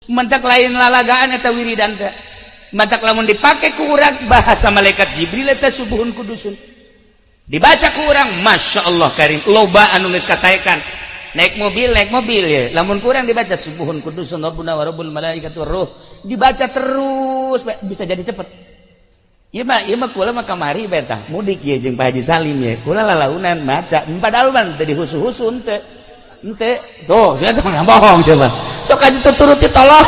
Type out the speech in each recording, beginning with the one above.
Mentak lain lalagaan eta wiridan teh. Matak lamun dipake ku urang bahasa malaikat Jibril eta subuhun kudusun. Dibaca ku urang, Masya Allah karim, loba anu geus kataekan. Naik mobil ya. Lamun kurang dibaca subuhun kudusun rabbuna wa rabbul malaikatu ruh. Dibaca terus bisa jadi cepet. Ieu mah kula mah kamari bae tah mudik ye jeung Pak Haji Salim ye. Kula lalaunan maca, padahal mah teu dihusu-husu henteu. Henteu. Tuh, sia teh bohong coba. Sok aja tuturuti tolong.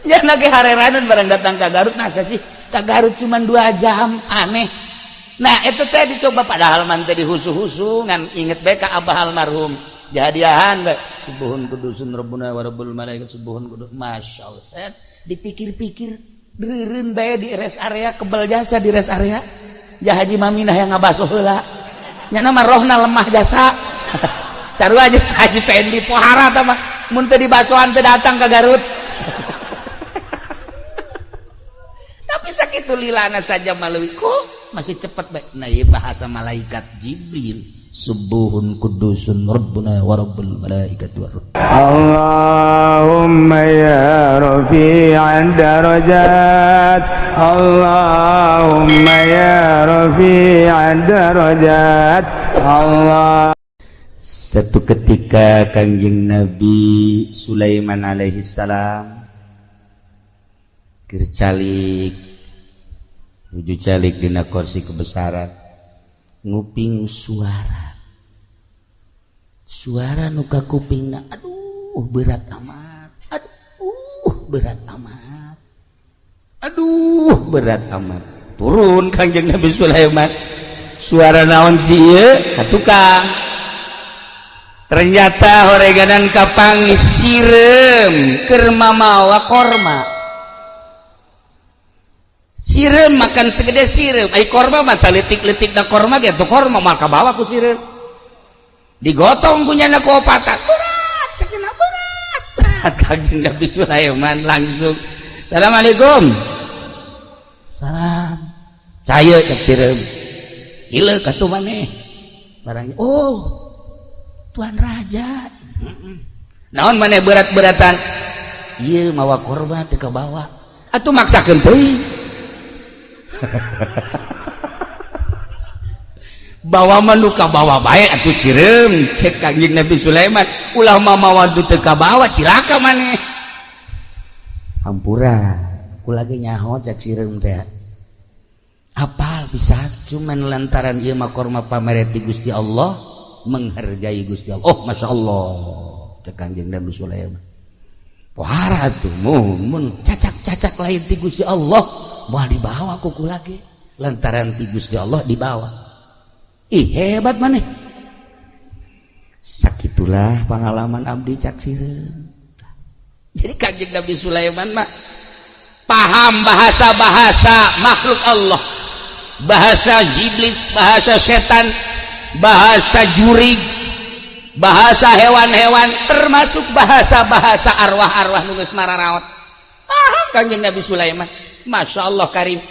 Ya lagi hareranan barang datang ke Garut, nah sih ke Garut cuma 2 jam, aneh. Nah itu teh dicoba padahal man teh dihusu-husu ngan inget bae ka abah almarhum. Jadiahan bae subuhun kudusun rabbuna wa rabbul malaikat subuhun kudus. Masya Allah, set dipikir-pikir reureun bae di rest area kebel jasa di rest area. Ja Haji Maminah yang ngabaso heula. Nya mah rohna lemah jasa. Sarua aja Haji Pendi pohara tah mah mun teu dibasoan teu datang ke Garut. Tapi sakitu lilana saja malui kok masih cepat baik. Nah ieu bahasa malaikat Jibril subuhun kudusun rabbuna wa rabbul malaikati war ruh. Allahumma ya rafi'ad darajat, Allahumma ya rafi'ad darajat. Allah. Satu ketika Kanjeng Nabi Sulaiman alaihi salam keur calik nuju calik dina kursi kebesaran nguping suara suara nu ka kupingna, aduh berat amat, aduh berat amat, aduh berat amat. Turun Kanjeng Nabi Sulaiman, suara naon sih ieu ka tukang. Ternyata horeganan kapangi sireum keur mamawa korma. Sireum makan segede sireum, ai korma mah saletik-letik da korma ge tuh korma mah kabawa ku sireum. Digotong ku nyana ku opatan. Berat cenah berat. Kanjeng Nabi Sulaiman langsung, "Assalamualaikum." Salam. Caya cek sireum. Ieu katuh maneh. Barangnya, "Oh, Tuan Raja." Naon maneh berat-beratan? Ieu mawa korma teu kabawa. Atuh maksakeun teuing. Bawa manuka bawa baik atuh sireum cek Kanjeng Nabi Sulaiman, ulah mamawa teu kabawa cilaka maneh. Hampura kula ge nyaho cek sireum teh. Apal bisa cuman lantaran ieu mah korma pamere ti Gusti Allah, menghargai Gusti Allah. Oh, Masya Allah cek Kanjeng Nabi Sulaiman. Pohara tuh mun cacak-cacak lain ti Gusti Allah moal dibawa kuku lagi lantaran ti Gusti Allah dibawa. Ih hebat maneh. Sakitulah pengalaman abdi cak sireum. Jadi Kanjeng Nabi Sulaiman mah paham bahasa-bahasa makhluk Allah, bahasa iblis, bahasa setan, bahasa jurig, bahasa hewan-hewan, termasuk bahasa-bahasa arwah-arwah nu geus mararaot. Paham Kanjeng Nabi Sulaiman. Masya Allah karim.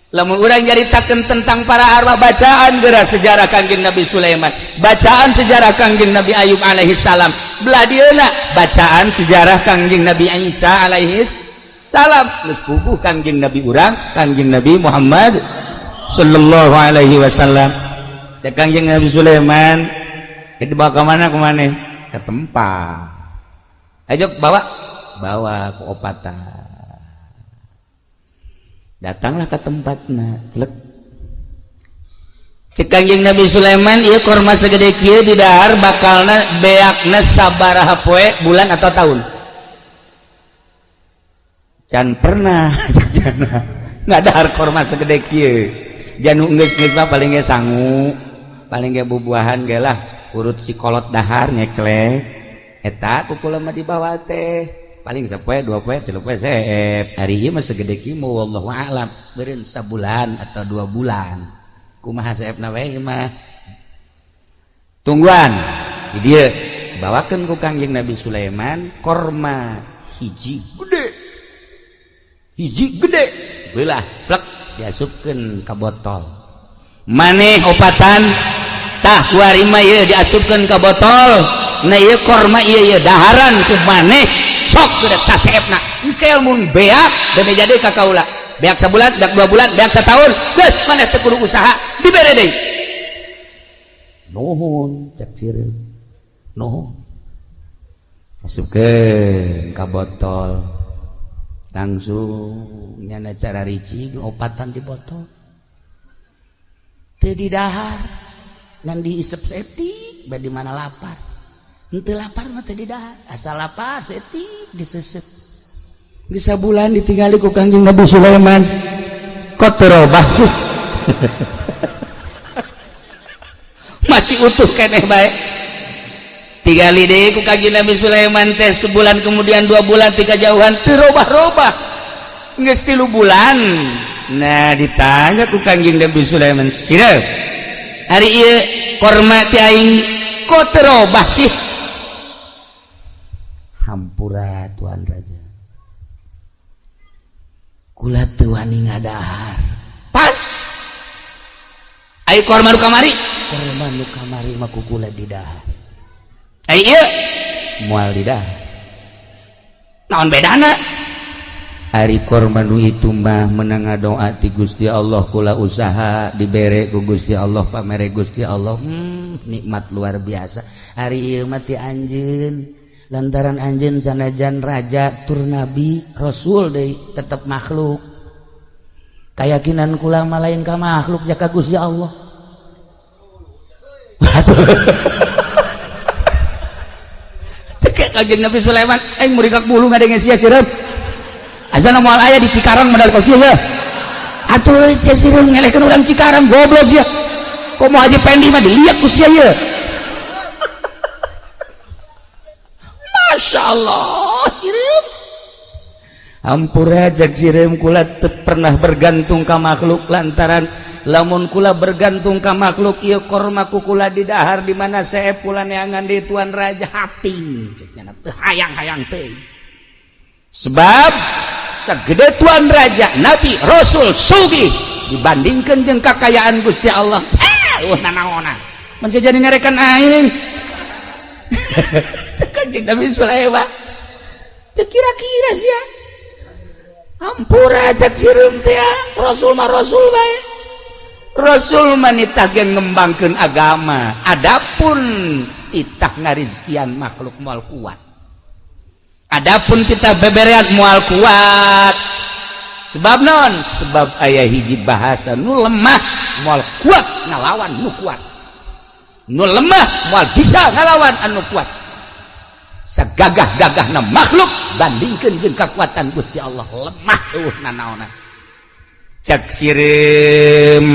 Lamun urang nyaritakeun tentang para arwah, bacaan geura sejarah Kanjeng Nabi Sulaiman, bacaan sejarah Kanjeng Nabi Ayub alaihi salam, belah dieuna bacaan sejarah Kanjeng Nabi Isa alaihi salam. Geus puguh Kanjeng Nabi urang, Kanjeng Nabi Muhammad sallallahu alaihi wasallam. Cek Kanjeng Nabi Sulaiman, dibawa ke mana kemana? Ke tempat. Ayo bawa, bawa ke opatan. Datanglah ke tempatna, celek. Cek Kanjeng Nabi Sulaiman, ieu korma segede kieu di dahar bakalna beakna sabaraha poe, bulan atau tahun? Can pernah ngadahar korma segede kieu. Janu geus-geus mah paling ge sangu, paling ge bubuahan ge lah, urut si kolot dahar ngeclek. Eta ku kula mah dibawa teh. Paling sapoe, 2 poe, 3 poe seep. Hari ieu mah segede kieu wallahu a'lam, beureun sabulan atau 2 bulan. Kumaha seepna we mah. Tungguan di dieu bawakeun ku Kangjeng Nabi Sulaiman korma hiji gede. Hiji gede belah plek diasupkeun ka botol. Maneh opatan tah kuari mah ieu diasupkeun ka botol. Nah, ieu korma ieu ieu daharan ku maneh sok geus saseepna. Engke mun beak demi jadi ka kaula. Beak sabulan, beak 2 bulan, beak setahun, geus maneh teu kudu usaha, dibere deui. Nuhun cek sireum. Nuhun. Asupkeun ka botol. Langsung nyana cara ricing opatan di botol. Teu didahar ngan diisep setik bari mana lapar. Henteu lapar mah teu didahar, asal lapar setik disesep. Bisa bulan ditinggali ku Kangjeng Nabi Sulaiman. Kok terobah sih? Masih utuh keneh bae. Tigali deui ku Kangjeng Nabi Sulaiman teh sebulan kemudian 2 bulan 3 jauhan terobah-robah. Geus 3 bulan. Nah, ditanya ku Kangjeng Nabi Sulaiman, "Sireup, hari ieu korma ti aing kok terobah sih?" Hampura Tuan Raja. Kula teu wani ngadahar. Pan. Ai korma nu kamari? Korma nu kamari mah ku kula didahar. Ai ieu moal didahar. Naon bedana? Ari korma nu itu mah menang doa ti Gusti Allah, kula usaha dibere ku Gusti Allah, pamere Gusti Allah. Nikmat luar biasa. Ari ieu mah ti anjeun, lantaran anjeun sanajan raja tur nabi rasul deui tetep makhluk. Kayakinan kula mah lain ka makhluk jaka Gusti Allah. Cek Kangjeng Nabi Sulaiman, aing murikak bulu ngadenge sia sireum. Azan moal aya di Cikarang modal kos kieu ya. Atuh sia sireum ngelehkeun urang Cikarang goblok sia. Komo Haji Pendi mah diliak ku sia ieu. Masya Allah sireum. Hampura jak sireum kula teu pernah bergantung ka makhluk lantaran lamun kula bergantung ka makhluk ieu korma ku kula didahar di mana seep kula neangan di Tuan Raja hati cek nya teu hayang-hayang teh. Sebab segede Tuan Raja Nabi Rasul sugih dibandingkan jeung kakayaan Gusti Allah. Nanaonan mun jadi nyarekan aing. Cek Kanjeng Nabi Sulaiman teu kira-kira sia. Hampura cek sireum teh Rasul mah Rasul bae. Rasul mah nitah ge ngembangkeun agama, adapun titah ngarizkian makhluk moal kuat. Adapun kita beberean moal kuat. Sebab non? Sebab aya hiji bahasa nu lemah moal kuat ngalawan nu kuat. Nu lemah moal bisa ngalawan anu kuat. Sagagah-gagahna makhluk bandingkeun jeung kakuatan Gusti Allah lemah eueuh nanaonan. Cek sireum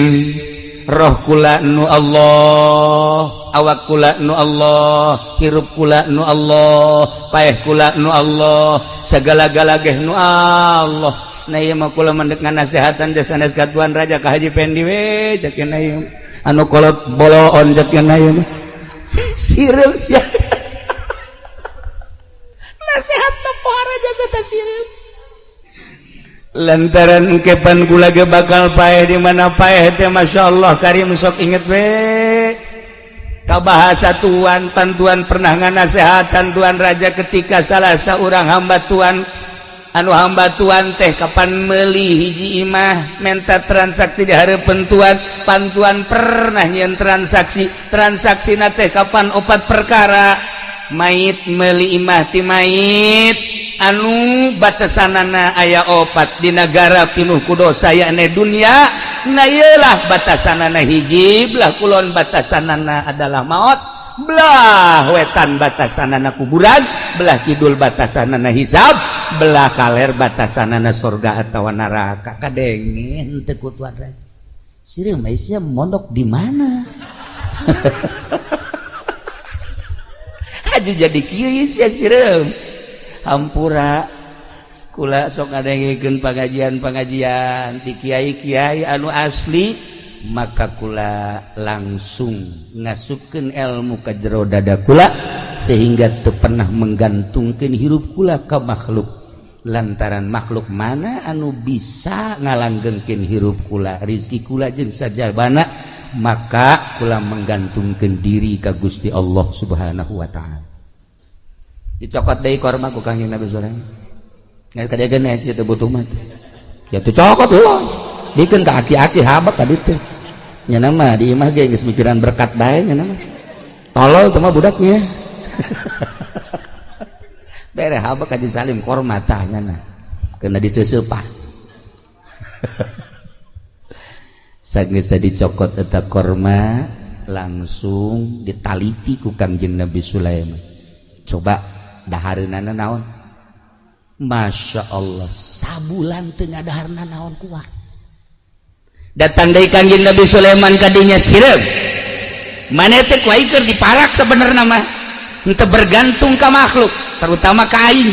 roh kula nu Allah, awak kula nu Allah, hirup kula nu Allah, paeh kula nu Allah, segala-gala geh nu Allah. Nah ieu mah kula mendek nganasehatan jasa sanes ka Tuan Raja ka Haji Pendi we cek cenah ieu. Anu kolot boloon cek cenah ieu mah. Sireum sia. Nasehat na pohara jasa teh sireum. Lantaran kepan kula ge bakal paeh di mana paeh teh masyaallah karim sok inget we. Ka bahasa Tuan, pan Tuan pernah nganasehatan Tuan Raja ketika salah seorang hamba Tuan anu hamba Tuan teh kapan meuli hiji imah menta transaksi di hareupeun Tuan, pan Tuan pernah nyieun transaksi, transaksina teh kapan opat perkara. Mayit meuli imah ti mayit anu batasanana aya opat di negara pinuh ku dosa yakni dunia. Nah ieulah batasanana hiji, belah kulon batasanana adalah maut, belah wetan batasanana kuburan, belah kidul batasanana hisab, belah kaler batasanana sorga atawa neraka. Kadenge henteu ku Tuan Raja. Sireum sia mondok di mana? Haji jadi kieu sia sireum. Hampura kula sok ngadengikeun pengajian-pengajian di kiai-kiai anu asli, maka kula langsung ngasupkeun ilmu ka jero dada kula sehingga teu pernah menggantungkeun hirup kula ka makhluk. Lantaran makhluk mana anu bisa ngalanggengkeun hirup kula, rizki kula jeung sajabana, maka kula menggantungkeun diri ka Gusti Allah Subhanahu wa taala. Dicokot deui korma ku Kangjeng Nabi Sulaiman. Ngan kadegeun eta teu butuh mah. Ya teu cokot los. Dikeun ka aki-aki habak tadi teh. Nya mah di imah ge geus mikiran berkat bae nya mah. Tolol teh mah budaknya. Bere habak Haji Salim korma tah nya na. Kena diseuseupan. Sageus dicokot eta korma langsung ditaliti ku Kangjeng Nabi Sulaiman. Coba dahareunana naon? Masya Allah, sabulan teu ngadaharna naon kuat. Datang deui Kangjeng Nabi Sulaiman kadinya sireum. Maneh teh ku aing keur diparak sebenarna mah. Henteu bergantung ka makhluk, terutama ka aing.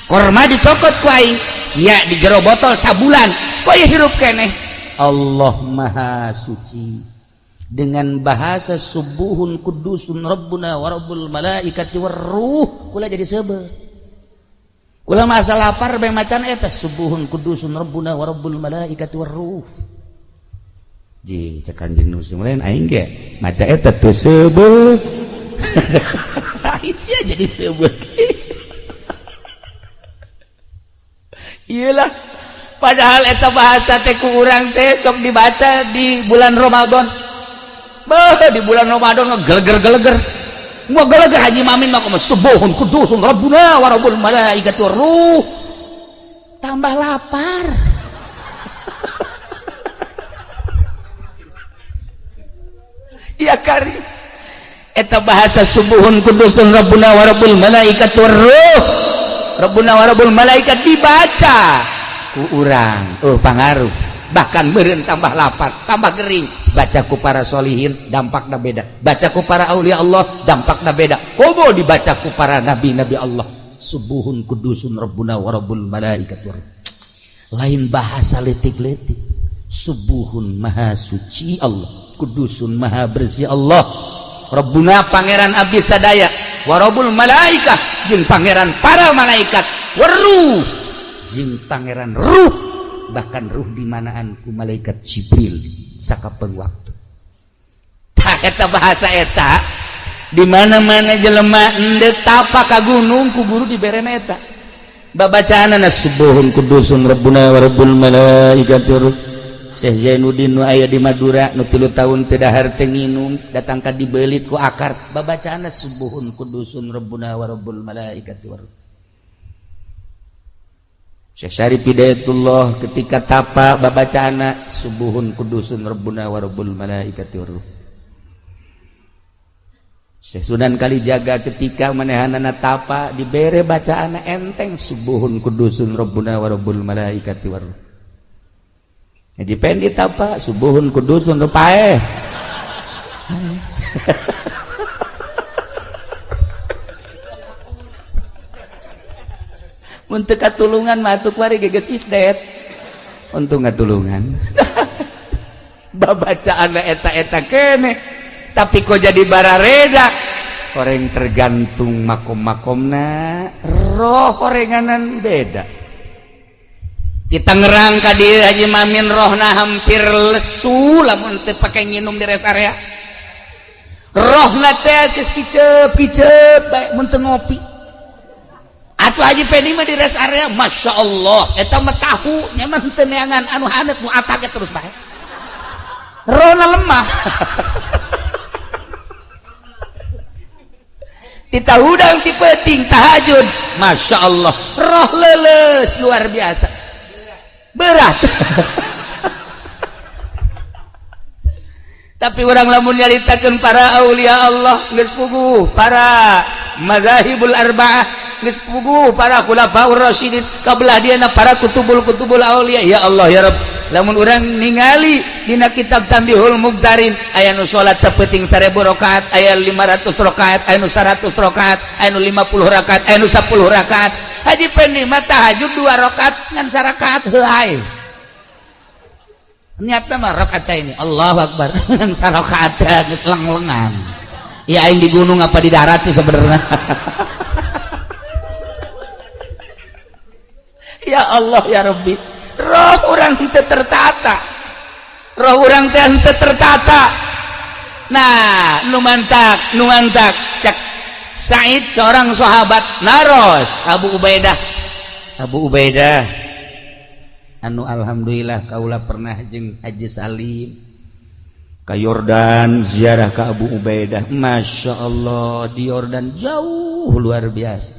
Korma dicokot ku aing, sia di jero botol sabulan, kok ieu hirup keneh. Allah Maha Suci. Dengan bahasa subuhun kudusun rabbuna wa rabbul malaikati warruh, kula jadi seubeuh. Kula mah asa lapar bae macan eta subuhun kudusun rabbuna wa rabbul malaikati warruh. Ji cek Kanjeng Nabi Sulaiman aing ge maca eta teu seubeuh. Sia jadi seubeuh. Iyalah padahal eta bahasa teh ku urang teh sok dibaca di bulan Ramadan. Beuh di bulan Ramadan ngegeleger-geleger. Ngegeleger Haji Mamin mah kumaha subuhun kudusun rabbuna wa rabbul malaikati warruh. Tambah lapar. Ya kari. Eta bahasa subuhun kudusun rabbuna wa rabbul malaikati warruh. Rabbuna wa rabbul malaikat dibaca ku urang. Oh pangaruh. Bahkan meureun tambah lapar, tambah gering. Baca ku para solihin dampakna beda, baca ku para aulia Allah dampakna beda, komo dibaca ku para nabi-nabi Allah. Subuhun kudusun rabbuna wa rabbul malaikat. Lain bahasa letik-letik. Subuhun maha suci Allah, kudusun maha bersih Allah, rabbuna pangeran abdi sadaya, wa rabbul malaikah jeung pangeran para malaikat, waruh jeung pangeran ruh, bahkan ruh dimanaan ku malaikat Jibril sakapeng waktu. Tah eta bahasa eta di mana-mana jelema endek tapa ka gunung ku guru diberena eta. Babacaanana subuhun kudusun rabbuna wa rabbul malaikati. Syekh Zainuddin nu aya di Madura nu 3 tahun teu dahar teu nginum datang ka dibeulit ku akar. Babacaanana subuhun kudusun rabbuna wa rabbul malaikati. Syekh Syarif Hidayatullah ketika tapa babacaana subuhun kudusun rabbuna wa rabbul malaikati warruh. Syekh Sunan Kalijaga ketika manehanana tapa dibere bacaana enteng subuhun kudusun rabbuna wa rabbul malaikati warruh. Haji Pendi tapa subuhun kudusun paeh. Mun teu katulungan mah atuh kuari geus isdet. Untung ngatulungan. Babacaanna eta-eta keneh. Tapi kok jadi barareda. Koreng tergantung makom-makomna, roh korenganan beda. Di Tangerang ka dieu Haji Mamin rohna hampir lesu lamun teu pake nginum di rest area. Rohna teh geus kicep-kicep bae mun teu ngopi. Atuh Haji Pedi mah di rest area, Masya Allah, eta mah tahu nyaman teu neangan anu haneut nu atake terus bae. Rohna lemah. Tita hudang ti peuting tahajud, Masya Allah, roh leuleus luar biasa. Berat. Tapi orang lamun nyaritakeun para aulia Allah geus puguh, para mazahibul arba'ah geus puguh, para khulafaur rasyidin kabelah dieuna para kutubul-kutubul aulia. Ya Allah ya Rabb, lamun urang ningali dina kitab Tambihul Mubtarin aya nu salat sapeuting 1000 rakaat, aya 500 rakaat, aya nu 100 rakaat, aya nu 50 rakaat, aya nu 10 rakaat. Haji Pendi mah tahajud 2 rakaat ngan sarakaat heuay. Niatna mah rakaat ini Allahu Akbar ngan sarakaat geus leng-lengan. Ya aing di gunung apa di darat sih sebenarnya. Ya Allah ya Rabbi, roh orang teu tertata, roh orang teh teu tertata. Nah nu mantak cak Said seorang sahabat naros Abu Ubaidah. Abu Ubaidah anu alhamdulillah kaula pernah jeung Haji Salim ka Yordan ziarah ka Abu Ubaidah. Masya Allah di Yordan jauh luar biasa.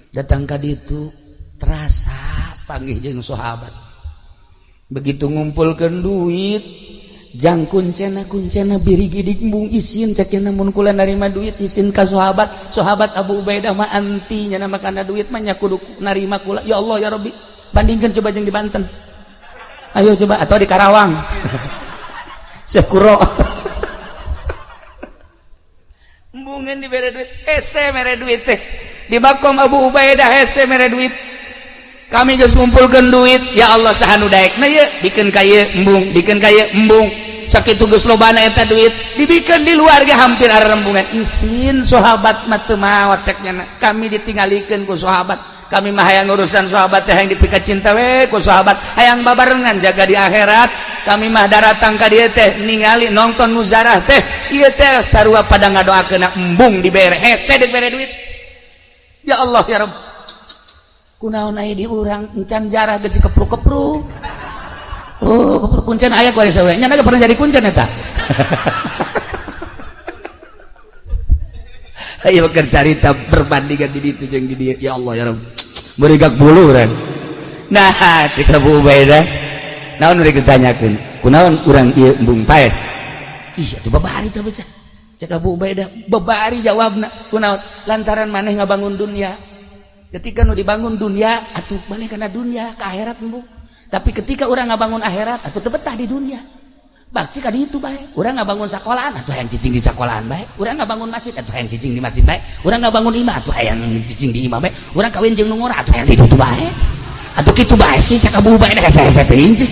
Datang ka ditu terasa panggih jeung sahabat. Begitu ngumpulkeun duit jang kuncena kuncena birigidik embung isin cek mun kula narima duit isin ka sahabat. Sahabat Abu Ubaidah mah anti nya makana duit mah nya kudu narima kula. Ya Allah ya Rabbi, bandingkan coba jeung di Banten, ayo coba, atau di Karawang sekuro embungan dibere duit hese mere duit teh di makom Abu Ubaidah hese mere duit. Kami geus ngumpulkeun duit, ya Allah saha nu daekna ieu bikeun ka ieu embung, bikeun ka ieu embung. Sakitu geus lobana eta duit, dibikeun di luar ge hampir arembungan. Isin sahabat mah teu maot cek nya, kami ditinggalikeun ku sahabat. Kami mah hayang urusan sahabat teh hayang dipika cinta we ku sahabat, hayang babarengan jaga di akhirat. Kami mah daratang ka dieu teh ningali nonton muzarah teh, ieu teh sarua pada ngadoakeun embung dibere, hese dibere duit. Ya Allah ya Rabb. Kunaon aya di urang encan jarah geus kepruk-kepruk. Oh, kepruk kuncen aya ku ari sawe. Nya pernah jadi kuncen eta. Ayo keur carita perbandingan di ditu jeung di dieu. Ya Allah ya Rabb. Beurigak bulu urang. Nah, cek Abu Ubaidah. Naon rek ditanyakeun? Kunaon urang ieu embung paeh? Ih, atuh babari teh beucah. Cek Abu Ubaidah, babari jawabna. Kunaon? Lantaran maneh ngabangun dunia. Ketika nu dibangun dunia atuh balik kana dunia ke akhirat embung. Tapi ketika urang ngabangun akhirat atuh teu betah di dunia. Pasti ka ditu bae. Urang ngabangun sekolahan atuh hayang cicing di sekolahan bae. Urang ngabangun masjid atuh hayang cicing di masjid bae. Urang ngabangun imah atuh hayang cicing di imah bae. Urang kawin jeung nu ngora atuh hayang di ditu bae. Atuh kitu bae sih cak Abu Ubaidah hese-hese teuing sih.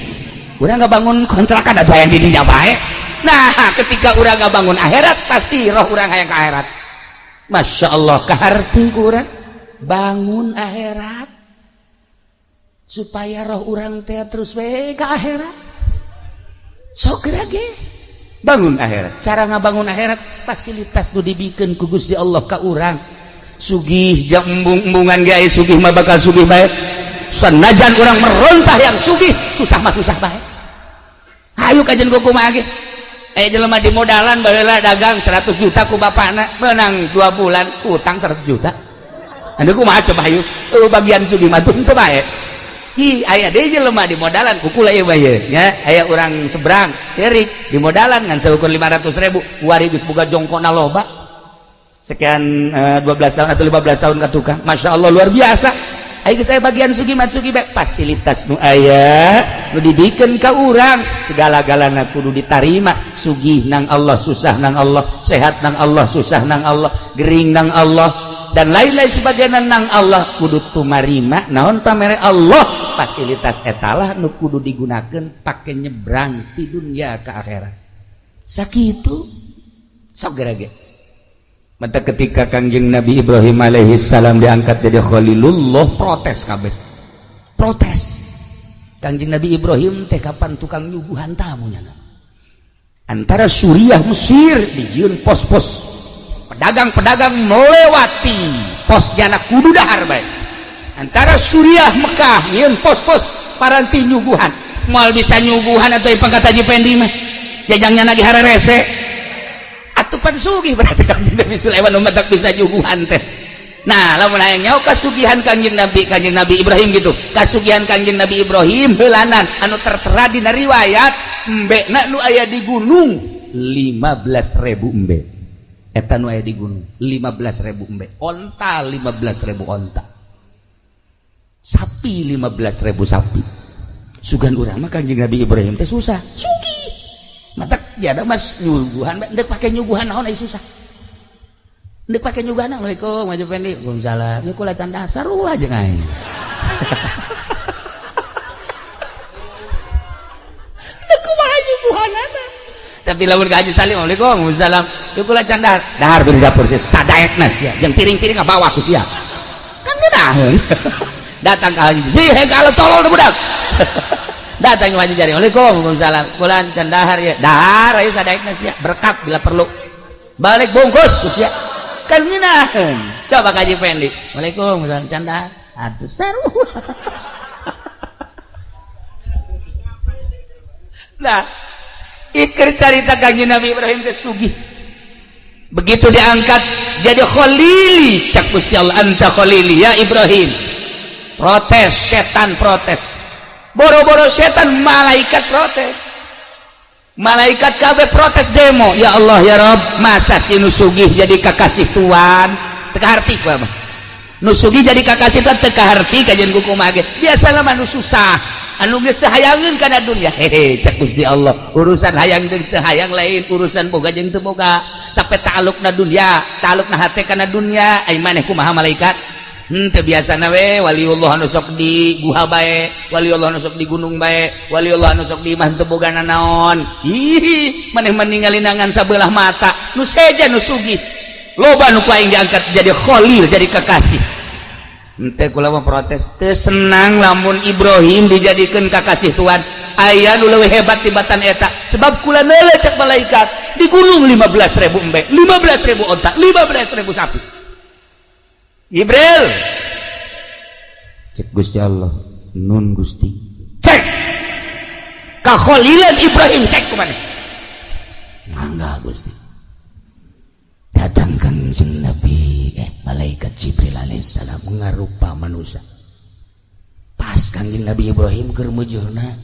Urang ngabangun kontrakan atuh hayang di dinya bae. Nah, ketika urang ngabangun akhirat pasti roh urang hayang ka akhirat. Masya Allah kaharti ku urang bangun akhirat supaya roh urang teh terus we ka akhirat. Sok ge bangun akhirat. Cara ngabangun akhirat fasilitas nu dibikeun ku Gusti Allah ka urang. Sugih jang embung-embungan ge aya sugih mah bakal sugih bae. Sanajan urang merontah yang sugih, susah mah susah bae. Hayu kajen kumaha ge. Aya jelema di modalan baheula dagang 100 juta ku bapana, menang 2 bulan utang 100 juta. Anu kumaha coba hayu? Bagian sugih mah teu bae. Ih, aya deui jelema di modalan ku kula ieu bae nya, aya urang seberang cerik di modalan ngan seukur 500.000, wari geus boga jongkona loba. Sekian 12 tahun atau 15 tahun ka tukang. Masya Allah luar biasa. Aya geus aya bagian sugih mah sugih bae, fasilitas nu aya nu dibikeun ka urang, segala-galana kudu ditarima. Sugih nang Allah, susah nang Allah, sehat nang Allah, susah nang Allah, gering nang Allah, dan lain-lain sebagainya nang Allah kudu tumarima naon pamere Allah. Fasilitas etalah nu kudu digunakeun pake nyebrang ti dunia ka akhirat. Sakitu sok gerage. Mata ketika Kangjeng Nabi Ibrahim alaihi salam diangkat jadi Khalilullah, protes kabeh. Protes. Kangjeng Nabi Ibrahim teh kapan tukang nyuguhan tamu nya. Antara Suriah Mesir dijieun pos-pos pedagang-pedagang melewati pos jana kudu dahar bae. Antara Suriah Mekah nyieun pos-pos paranti nyuguhan. Moal bisa nyuguhan atuh pangkat Haji Pendi mah. Jajangnya lagi hararese. Atuh pan sugih berarti Kangjeng Nabi Sulaiman nu matak bisa nyuguhan teh. Nah, lamun hayang nyaho kasugihan Kangjeng Nabi Ibrahim gitu. Kasugihan Kangjeng Nabi Ibrahim heulanan anu tertera dina riwayat embekna nu aya di gunung 15.000 embe. Eta nu aya di gunung 15.000 embe. Onta 15.000 onta. Sapi 15.000 sapi. Sugan urang mah Kangjeng Nabi Ibrahim teh susah. Sugih. Matak jada mas nyuguhan ndek pake nyuguhan naon ai susah. Ndek pake nyuguhan Assalamualaikum Haji Fendi. Waalaikumsalam. Ieu kula can dasar sarua jeung aing. Ndek kumaha nyuguhanana. Tapi lamun ka Haji Salim Waalaikumsalam. Waalaikumsalam. Ieu kula can dahar. Dahar di dapur sia sadaekna sia. Jeung piring-piring ngabawa ku sia. Kan ngeunaheun. Datang ka Haji. Ji heh kalau tolol budak. Datang ke Haji Jari. Waalaikumsalam. Kula can dahar ya. Dahar ayo sadaekna sia. Berkat bila perlu. Balik bungkus ku sia. Kan ngeunaheun. Coba kaji Fendi. Waalaikumsalam canda. Aduh seru. Nah, ikir carita Kanjeng Nabi Ibrahim teh sugih. Begitu diangkat jadi khalili, cak Gusti Allah, anta khalili ya Ibrahim. Protes, setan protes. Boro-boro setan, malaikat protes. Malaikat kabeh protes demo, ya Allah ya Rob, masa si nu sugih jadi kakasih tuan? Teu kaharti ku mah. Nu sugih jadi kakasih tuan teu kaharti kajian ku kumaha ge. Biasalah mah nu susah, anu geus teu hayangeun kana dunya. Hehe, cak Gusti Allah, urusan hayang jeung teu hayang lain, urusan boga jeung teu boga. Tapi ta'alluqna dunya, ta'alluqna hate kana dunya. Ai maneh kumaha malaikat? Teu biasana we waliullah anu sok di guha bae, waliullah anu sok di gunung bae, waliullah anu sok di imah teu boga nanaon. Ih, maneh mah ningali ngan sabelah mata, nu seja nu sugih. Loba nu ku aing diangkat jadi khalil, jadi kekasih. Henteu kula mah protes, teu senang lamun Ibrahim dijadikeun kakasih Tuhan. Aya nu leuwih hebat tibatan eta, sebab kula neuleuh cek malaikat di gunung 15.000 embe, 15.000 onta, 15.000 sapi. Jibril, cek Gusti Allah, nun Gusti, cek kakholilan Ibrahim, cek kumaneh, mangga Gusti, datang Kangjeng Nabi, malaikat Jibril alaihissalam ngarupa manusia. Pas Kangjeng Nabi Ibrahim keur meujeuhna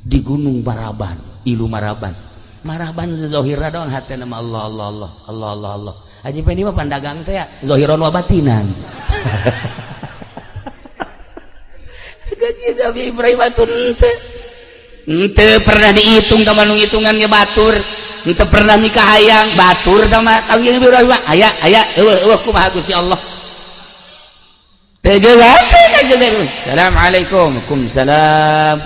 di gunung Maraban, ilu Maraban, Maraban zohirna doang hatena mah Allah Allah Allah Allah Allah Allah. Haji Pendi mah pandagang teh ya, zohiron wa batinan. Gaji Nabi Ibrahim atuh henteu pernah dihitung ka nu hitungannya batur, henteu pernah nikah hayang batur tah mah Kangjeng Ibrahim aya aya eueuh eueuh kumaha Gusti Allah. Teu jelas teh Kangjeng Nabi. Assalamualaikum. Waalaikumsalam.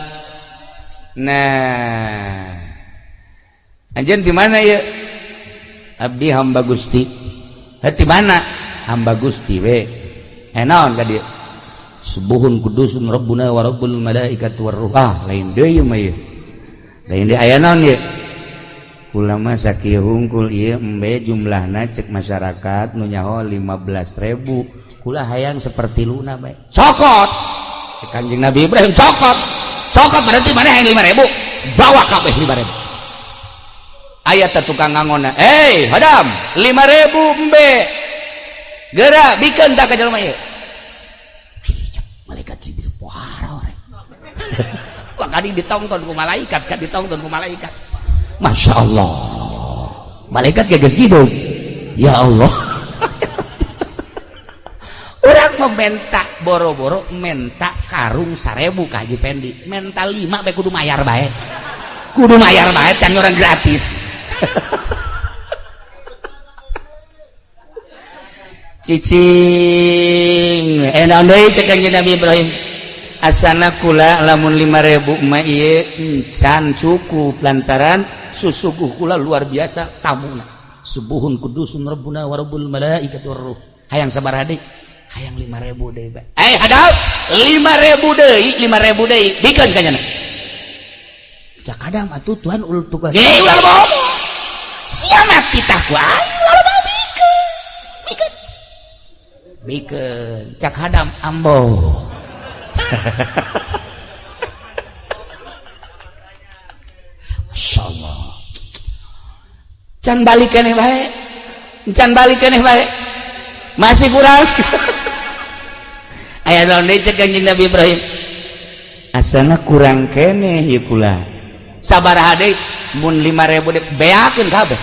Nah, anjeun di mana ieu? Abdi hamba Gusti. Hati mana? Hamba Gusti we. Naon ka dieu? Subuhun kudusun rabbuna wa rabbul malaikati warruh. Ah, lain deui mah ieu. Lain deui aya naon ieu? Kula mah sakieu hungkul ieu embe jumlahna cek masyarakat nu nyaho 15.000. Kula hayang seperti luna bae. Cokot. Cek Kanjeng Nabi Ibrahim cokot. Cokot berarti mana hayang 5.000? Bawa kabeh 5.000. Ayat tukang ngangona, "Hey, hadam, 5.000 embe. Geura bikeun tah ka jelema ieu." Malaikat Jibril pohara ore. Wah, kadi ditongton ku malaikat, kan ditongton ku malaikat. Masya Allah. Malaikat geus gitu. Ya Allah. Urang meminta boro-boro menta karung 1.000 ka Haji Pendi. Menta 5 bae kudu mayar bae. Kudu mayar bae can orang gratis. Cicing naon deui cek Kanjeng Nabi Ibrahim, asana kula lamun 5.000 mah ieu encan cukup lantaran susuguh kula luar biasa tamuna. Subuhun kudusun rabbuna wa rabbul malaikati warruh. Hayang sabaraha deui? Hayang 5.000 deui bae. Hadap 5.000 deui, 5.000 deui bikeun ka nyana. Cak kadang atuh Tuhan ul tukang. Hei ulah bohong. Sia mati tah ku aing ulah bohong bikeun. Bikeun. Bikeun cak hadam ambo. Masya Allah. Can balik keneh bae. Can balik keneh bae. Masih kurang. Aya naon deui cek Kanjeng Nabi Ibrahim? Asana kurang keneh ieu kula. Sabaraha deui mun 5.000 deui beakeun kabeh.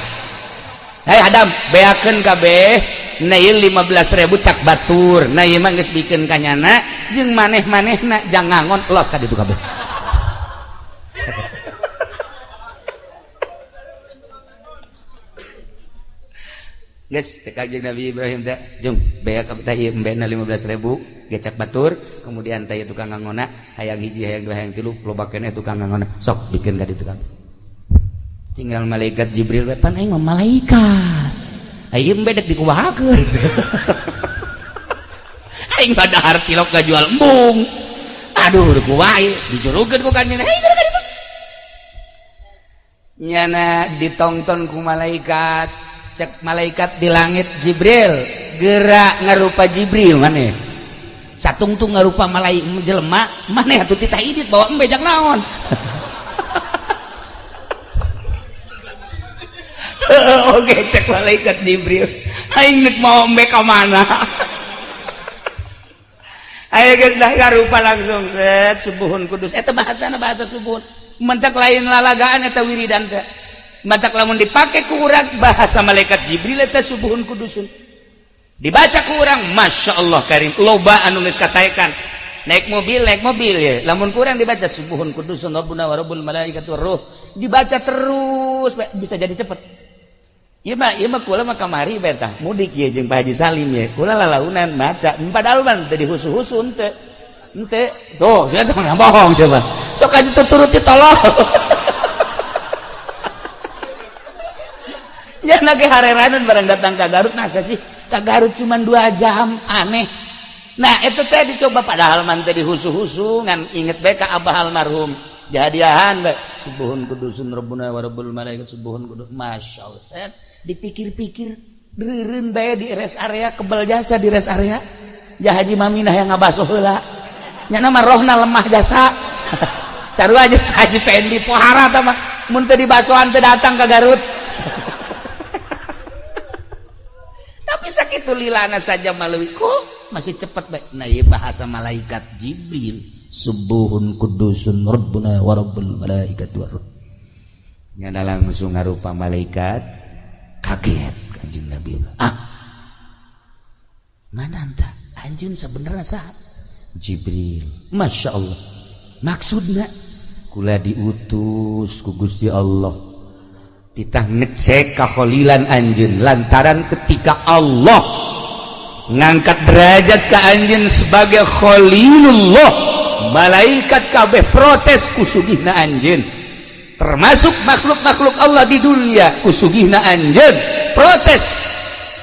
Hei hadam, beakeun kabeh. Nah ieu 15.000 cak batur. Nah ieu mah geus bikeun ka nyana jeung maneh-manehna jang ngangon los ka ditu kabeh. Geus cek Kanjeng Nabi Ibrahim teh, jung beak kabeh teh ieu embena 15.000 gecak batur, kemudian teh tukang ngangona hayang hiji hayang dua hayang tilu loba keneh tukang ngangona sok bikeun ka ditu kabeh. Tinggal malaikat Jibril we pan aing mah malaikat. Aing bedek dikumahakeun. Aing mah dahar tilok gajual embung. Aduh kumaha ieu dicurukeun ku kanjeng. Hei geura ka ditu. Nyana ditongton ku malaikat, cek malaikat di langit Jibril, Gerak ngarupa Jibril maneh. Satungtung ngarupa malai jelema maneh atuh titah idit bawa embe jak naon. Oke cek malaikat Jibril. Aing nek mau embe ka mana? Ayo geus dah ngarupa langsung set subuhun kudus. Eta bahasana bahasa subuhun. Mentak lain lalagaan eta wiridan teh. Matak lamun dipake ku urang bahasa malaikat Jibril eta subuhun kudusun. Dibaca ku urang Masya Allah karim loba anu geus kataekan. Naik mobil ya. Lamun ku urang dibaca subuhun kudusun rabbuna wa rabbul malaikati war ruh. Dibaca terus bisa jadi cepet. Ieu mah kula mah kamari bae tah mudik ye jeung Pak Haji Salim ye. Kula lalaunan maca padahal mah teu dihusu-husu henteu. Henteu. Tuh, sia teh bohong coba. Sok aja tuturuti tolong. Ya lagi hareranan barang datang ke Garut nasa sih ke Garut cuma 2 jam aneh. Nah itu teh dicoba padahal man teh dihusu-husu ngan inget bae ka abah almarhum jadiahan bae subuhun kudusun rabbuna wa rabbul malaikat subuhun kudus masya Allah set dipikir-pikir reureun bae di rest area kebel jasa di rest area ja Haji Maminah yang ngabaso heula nya mah rohna lemah jasa sarua aja Haji Pendi pohara tah mah mun teu dibasoan teu datang ke Garut. Tapi sakitu lilana saja maleuwi kok masih cepat baik. Nah ieu bahasa malaikat Jibril subuhun kudusun rabbuna wa rabbul malaikati war ruh. Nyana langsung ngarupa malaikat kaget Kanjeng Nabi. Ah. Mana anta? Anjeun sebenarnya saha? Jibril. Masya Allah. Maksudna kula diutus ku Gusti Allah titah ngecek kakholilan anjeun lantaran ketika Allah ngangkat derajat ka anjeun sebagai khalilullah malaikat kabeh protes kusugihna anjeun termasuk makhluk-makhluk Allah di dunia kusugihna anjeun protes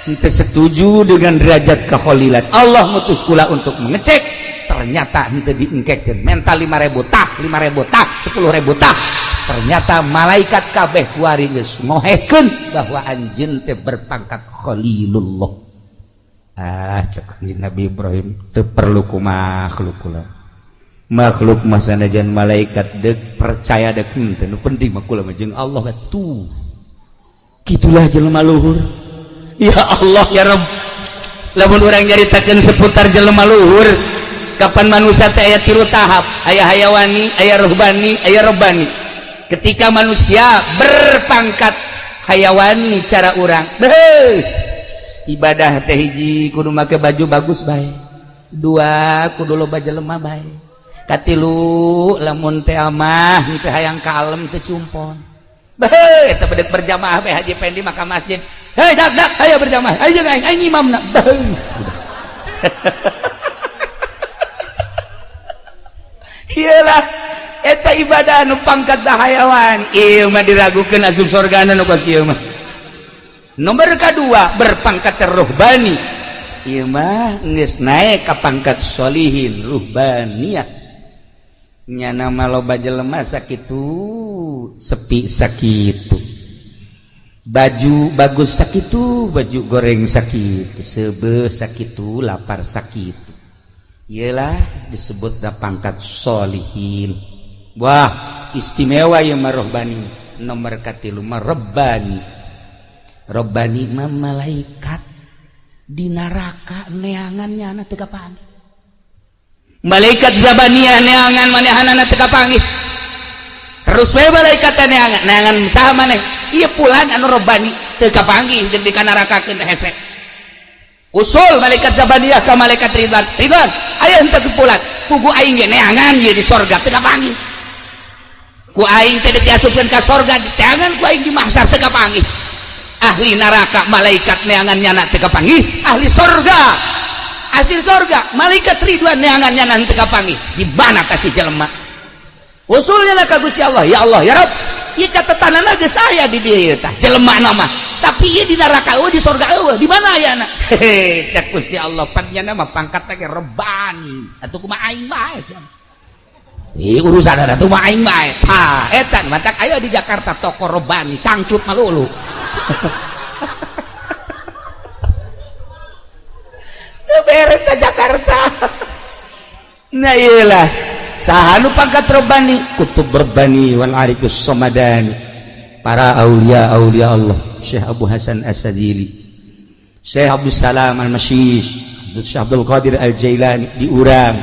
henteu setuju dengan derajat kakholilan Allah ngutus kula untuk mengecek ternyata henteu diengkekeun mental 5.000 tah 5.000 tah 10.000 tah ternyata malaikat kabeh kuari geus ngohekeun bahwa anjeun teh berpangkat khalilullah. Ah cek Nabi Ibrahim teu perlu ku makhluk kula. Makhluk mah sanajan malaikat deuk percaya deuk henteu nu penting mah kula mah jeung Allah tuh. Kitulah jelema luhur. Ya Allah ya Rabb. Lamun urang nyaritakeun seputar jelema luhur, kapan manusia teh aya tilu tahap, aya hayawani, aya ruhbani, aya robbani. Ketika manusia berpangkat hayawani cara urang ibadah teh hiji kudu make baju bagus bae, dua kudu loba jelema bae, katilu lamun teh amah teh hayang kalem teh cumpon bae eta bedek berjamaah bae Haji Pendi maka masjid hei dak dak ayo berjamaah ayo jeung aing aing imamna bae. Iyalah eta ibadah anu pangkat hayawan ieu mah diragukeun asup sorgana nu kos ieu mah. Nomor kedua berpangkat ruhbani ieu mah geus naik ka pangkat sholihin ruhbaniyah. Nyana mah loba jelema sakitu sepi sakitu baju bagus sakitu baju goreng sakitu seubeuh sakitu lapar sakitu iyalah disebut da pangkat sholihin. Wah istimewa ya marohbani. Nomor katilu marobbani. Robbani mah malaikat di neraka neangan nyana teu kapanggih. Malaikat zabaniyah neangan manehanana teu kapanggih. Terus we malaikat neangan neangan saha maneh? Ieu pulan anu robbani teu kapanggih jeung dikanarakakeun hese. Usul malaikat zabaniyah ka malaikat Ridwan. Ridwan, aya henteu pulan. Pugu aing ge neangan ieu di sorga teu kapanggih. Ku aing teh diasupkeun ka sorga diteangan ku aing di mahsyar teu kapanggih. Ahli neraka malaikat neangan nyana teu kapanggih, ahli sorga hasil sorga malaikat Ridwan neangan nyana teu kapanggih. Di mana tah si jelema? Usulnya lah ka Gusti Allah, ya Allah ya Rabb, ieu catetanana geus aya di dieu tah jelema mah. Tapi ieu di neraka eueuh di sorga eueuh, di mana ayana? Hehe, cek Gusti Allah pan nyana mah pangkat teh Rabbani. Atuh kumaha aing bae sia. Ih urusan ada tuh mah aing bae. Tah eta matak aya di Jakarta toko Robani cangcut malulu. Teu beres ka Jakarta. Nah, iyalah, saha nu pangkat Robbani, kutub Rabbani wal arifus somadani, para aulia aulia Allah, Syekh Abu Hasan As-Sadili, Syekh Abdul Salam Al-Masyish, Syekh Abdul Qadir Al-Jailani, di urang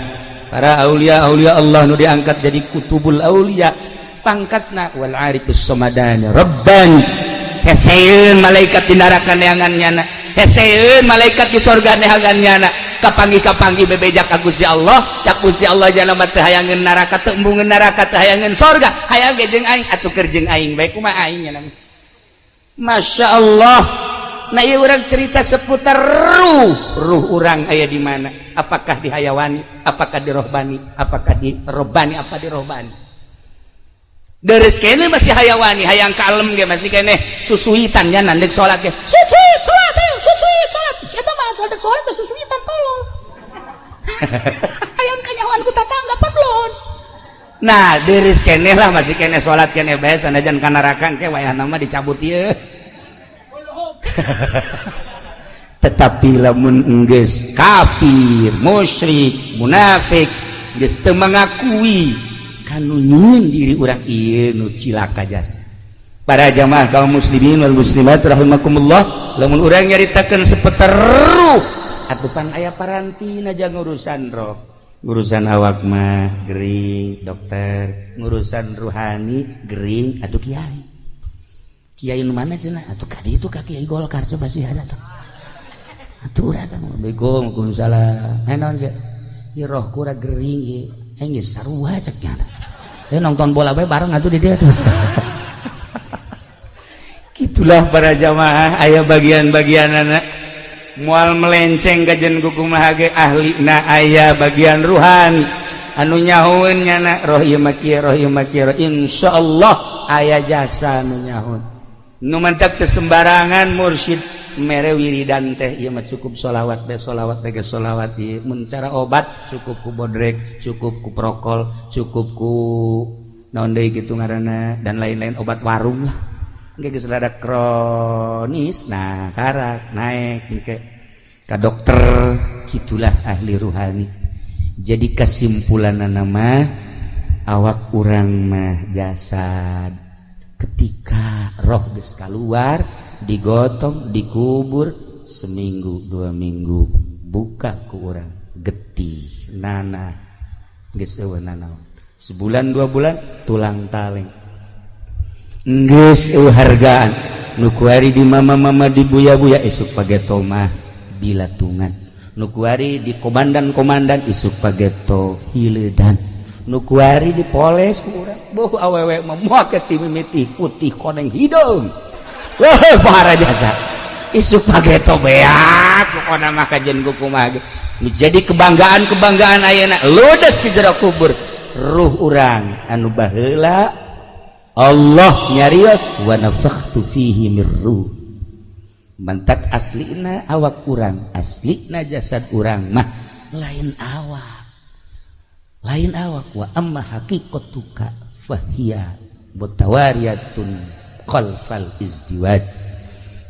para aulia aulia Allah nu diangkat jadi kutubul aulia, pangkatna wal arifus somadani Rabbani. Heseun malaikat di neraka neangan nyana, heseun malaikat di sorga neangan nyana. Kapanggih kapanggih bebeja ka Gusti Allah, cak Gusti Allah, jana mah teu hayangeun neraka, teu embungeun neraka, teu hayangeun sorga, hayang ge jeung aing. Atuh keur jeung aing bae, kumaha aing nya? Masya Allah. Nah, ieu urang cerita seputar ruh. Ruh urang aya di mana? Apakah di hayawani, apakah di rohbani, apakah di robbani, apa di rohbani? Deres kene masih hayawani, hayang kalem ge masih kene susuitan nya, nandek salat ge Susuit salat, ayo susuit salat. Eta mah salat salat teh susuitan, tolong. Hayang kanyahoan ku tatangga pablon. Nah, deres kene lah, masih kene salat kene bae, sanajan ka neraka ke wayahna mah dicabut ieu. Tetapi lamun enggeus kafir, musyrik, munafik, geus teu mengakui kanu nyieun diri urang, ieu nu cilaka jasa. Para jamaah kaum muslimin wal muslimat rahimakumullah, lamun urang nyaritakeun seputar ruh, atuh pan aya parantina jang urusan roh. Urusan awak mah gering dokter, ngurusan ruhani gering atuh kiai. Kiai nu mana cenah? Atuh ka ditu ka kiai Golkar, coba sih ada tuh. Atuh urang kan bego, salah. Eh, naon sih? Ieu roh kura gering ieu. Eh, geus sarua cek nya. Eh, nonton bola bae bareng atuh di dia tuh. Gitulah para jamaah, aya bagian-bagian anak mual melenceng kajen kukumaha ge, ahlina aya bagian ruhani anu nyahoeun nyana roh ieu mah kieu, roh ieu mah kieu. Insyaallah aya jasa nu nyahoeun, nu mantak teu sembarangan mursyid mere wiridan teh. Ieu mah cukup sholawat be, sholawat teh, sholawat ieu mun cara obat cukup ku bodrek, cukup ku prokol, cukup ku naon deui kitu ngaranna, dan lain-lain obat warung lah. Engke geus rada kronis, nah karak naik engke ka dokter. Gitulah ahli ruhani. Jadi kesimpulan nama, awak urang mah jasad. Ketika roh geus keluar, digotong, dikubur, seminggu 2 minggu buka ku urang getih, nana geus eueuh nanaon. Sebulan 2 bulan tulang taleng, geus eueuh hargaan. Nu kuari di mama-mama, di buya-buya, isuk pageto mah dilatungan. Nu kuari di komandan-komandan, isuk pageto hiledan. Nu kuari dipoles ku urang, boh awewe mah moal ti mimiti putih koneng hidung, wah para jasa, isuk pageto beak. Pokona mah kajen kumaha ge nu jadi kebanggaan-kebanggaan ayeuna ludes di jero kubur. Ruh urang anu baheula Allah nyarios wa nafakhtu fihi mir ruh, mantak aslina awak urang, aslina jasad urang mah lain awak, lain awak. Wa amma haqiqatuka fahiya mutawariyatun khalfal izdiwaj.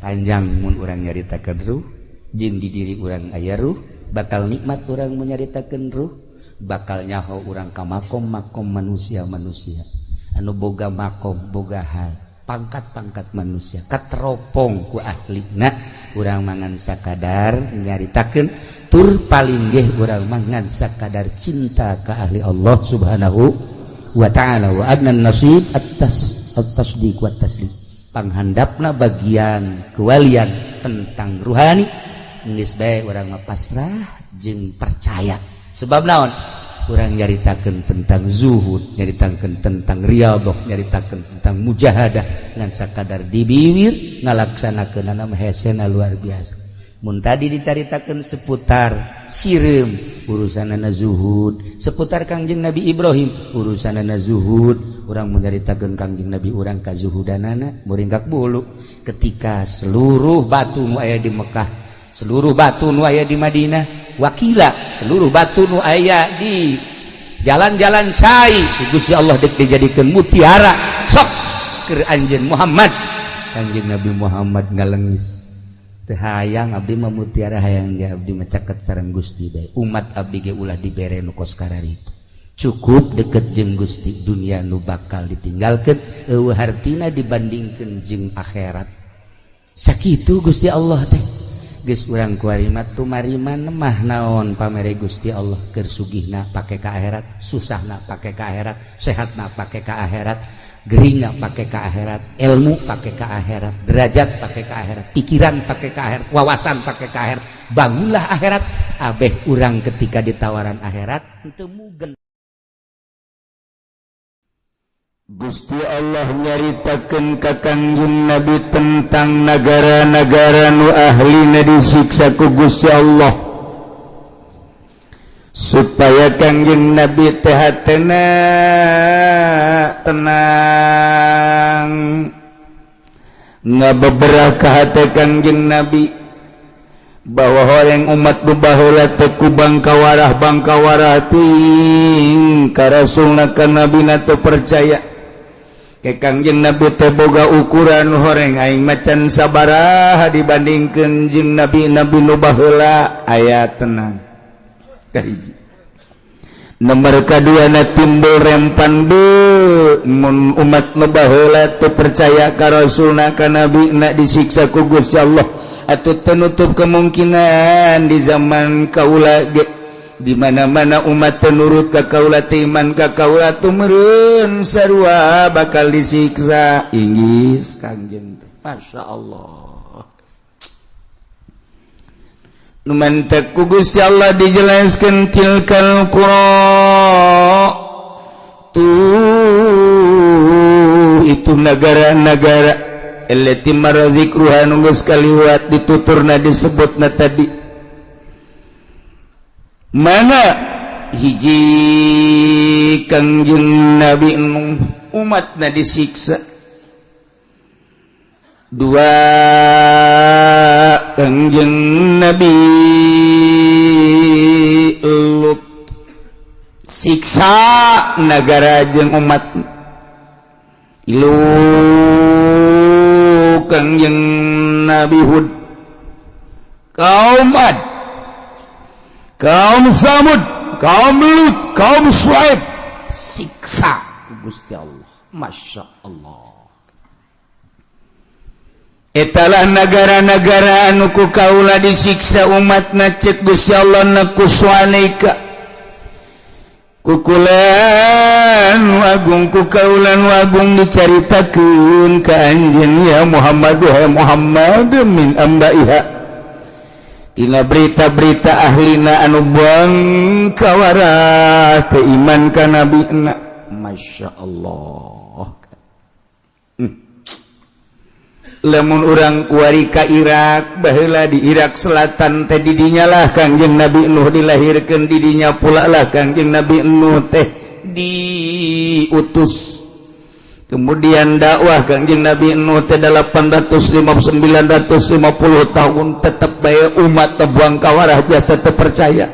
Panjang mun urang nyaritakeun ruh jeung di diri urang aya ruh. Bakal nikmat urang menyaritakeun ruh, bakal nyaho urang ka makom-makom manusia-manusia anu boga makom, boga hal, pangkat-pangkat manusia kateropong ku ahlina. Urang mangan sakadar nyaritakeun, tur paling geh urang mangan sakadar cinta ka ahli Allah Subhanahu wa ta'ala. Wa adnan nasib atas at-tasdiq wa taslim, panghandapna bagian kewalian tentang ruhani, geus bae urang mah pasrah jeung percaya. Sebab naon? Urang nyaritakeun tentang zuhud, nyaritakeun tentang riyadhah, nyaritakeun tentang mujahadah, ngan sakadar di bibir, ngalaksanakeunana mah hesena luar biasa. Mun tadi dicaritakeun seputar sireum, urusanana zuhud, seputar Kangjeng Nabi Ibrahim, urusanana zuhud. Urang menyaritakeun Kangjeng Nabi urang kazuhudanana muringkak bulu. Ketika seluruh batu nu aya di Mekah, seluruh batu nu aya di Madinah, wakila seluruh batu nu aya di jalan-jalan cai, Gusti Allah dek dijadikan mutiara, sok ke anjeun Muhammad, Kangjeng Nabi Muhammad ngalengis. Teu hayang abdi mah mutiara, hayang ge abdi mah caket sareng Gusti bae. Umat abdi ge ulah dibere nu kos kararitu, cukup deket jeung Gusti. Dunia nu bakal ditinggalkeun euweuh hartina dibandingkeun jeung akhirat. Sakitu Gusti Allah teh. Geus urang kuari mah tumariman mah naon pamere Gusti Allah. Keur sugihna pake ka akhirat, susahna pake ka akhirat, sehatna pake ka akhirat, geringna pake ka akhirat, ilmu pake ka akhirat, derajat pake ka akhirat, pikiran pake ka akhirat, wawasan pake ka akhirat. Bangunlah akhirat. Abeh urang ketika ditawaran akhirat teu mugen. Gusti Allah nyaritakeun ka Kangjeng Nabi tentang negara-negara nu ahlina disiksa ku Gusti Allah, supaya Kangjeng Nabi teh hatena tenang. Ngabeberapa hate Kangjeng Nabi bahwa orang umat nu baheula teh ku bangkawarah bangkawarah ting ka Rasulna, ka Nabina teu percaya. Ke Kangjeng Nabi teh boga ukuran, horeng aing macan sabaraha dibandingkeun jeung nabi-nabi nu baheula. Aya tenang kahiji. Nomor kadua na timbul rempan be mun umat nu baheula teu percaya ka Rasulna, ka Nabi na, disiksa ku Gusti Allah, atau tenutup kemungkinan di zaman kaula ge di mana-mana umat tenurut ka kaula, iman ka kaula, tumurun sarua bakal disiksa. Inggis Kangjeng teh, Masya Allah. Nu mantak ku Gusti Allah dijelaskan tilkal qura tuh, itu negara-negara allati marra dzikruha, nu geus kaliwat dituturna, disebutna tadi. Mana hiji, Kangjeng Nabi Nuh, umatna disiksa. Dua, Kangjeng Nabi Lut, siksa negara jeung umat. Ilu, Kangjeng Nabi Hud, kaum Ad, kaum Samud, kaum Lut, kaum Suaib, siksa Gusti Allah. Masya Allah. Etalah negara-negara anu ku kaula disiksa umatna. Cek Gusti Allah, naqussu alaika, kukulan agung, ku kaulan agung dicaritakeun ka anjeun ya Muhammad, wahai Muhammad, min ambaiha, tina berita-berita ahlina anu buang kawarah teu iman ka nabina. Masya Allah. Lamun urang kuari ka Irak baheula, di Irak Selatan teh didinya lah Kangjeng Nabi Nuh dilahirkeun, didinya pula lah Kangjeng Nabi Nuh teh diutus. Kemudian dakwah Kangjeng Nabi Nuh teh 850 950 tahun, tetep bae umat tebuang kawarah jasa teu percaya.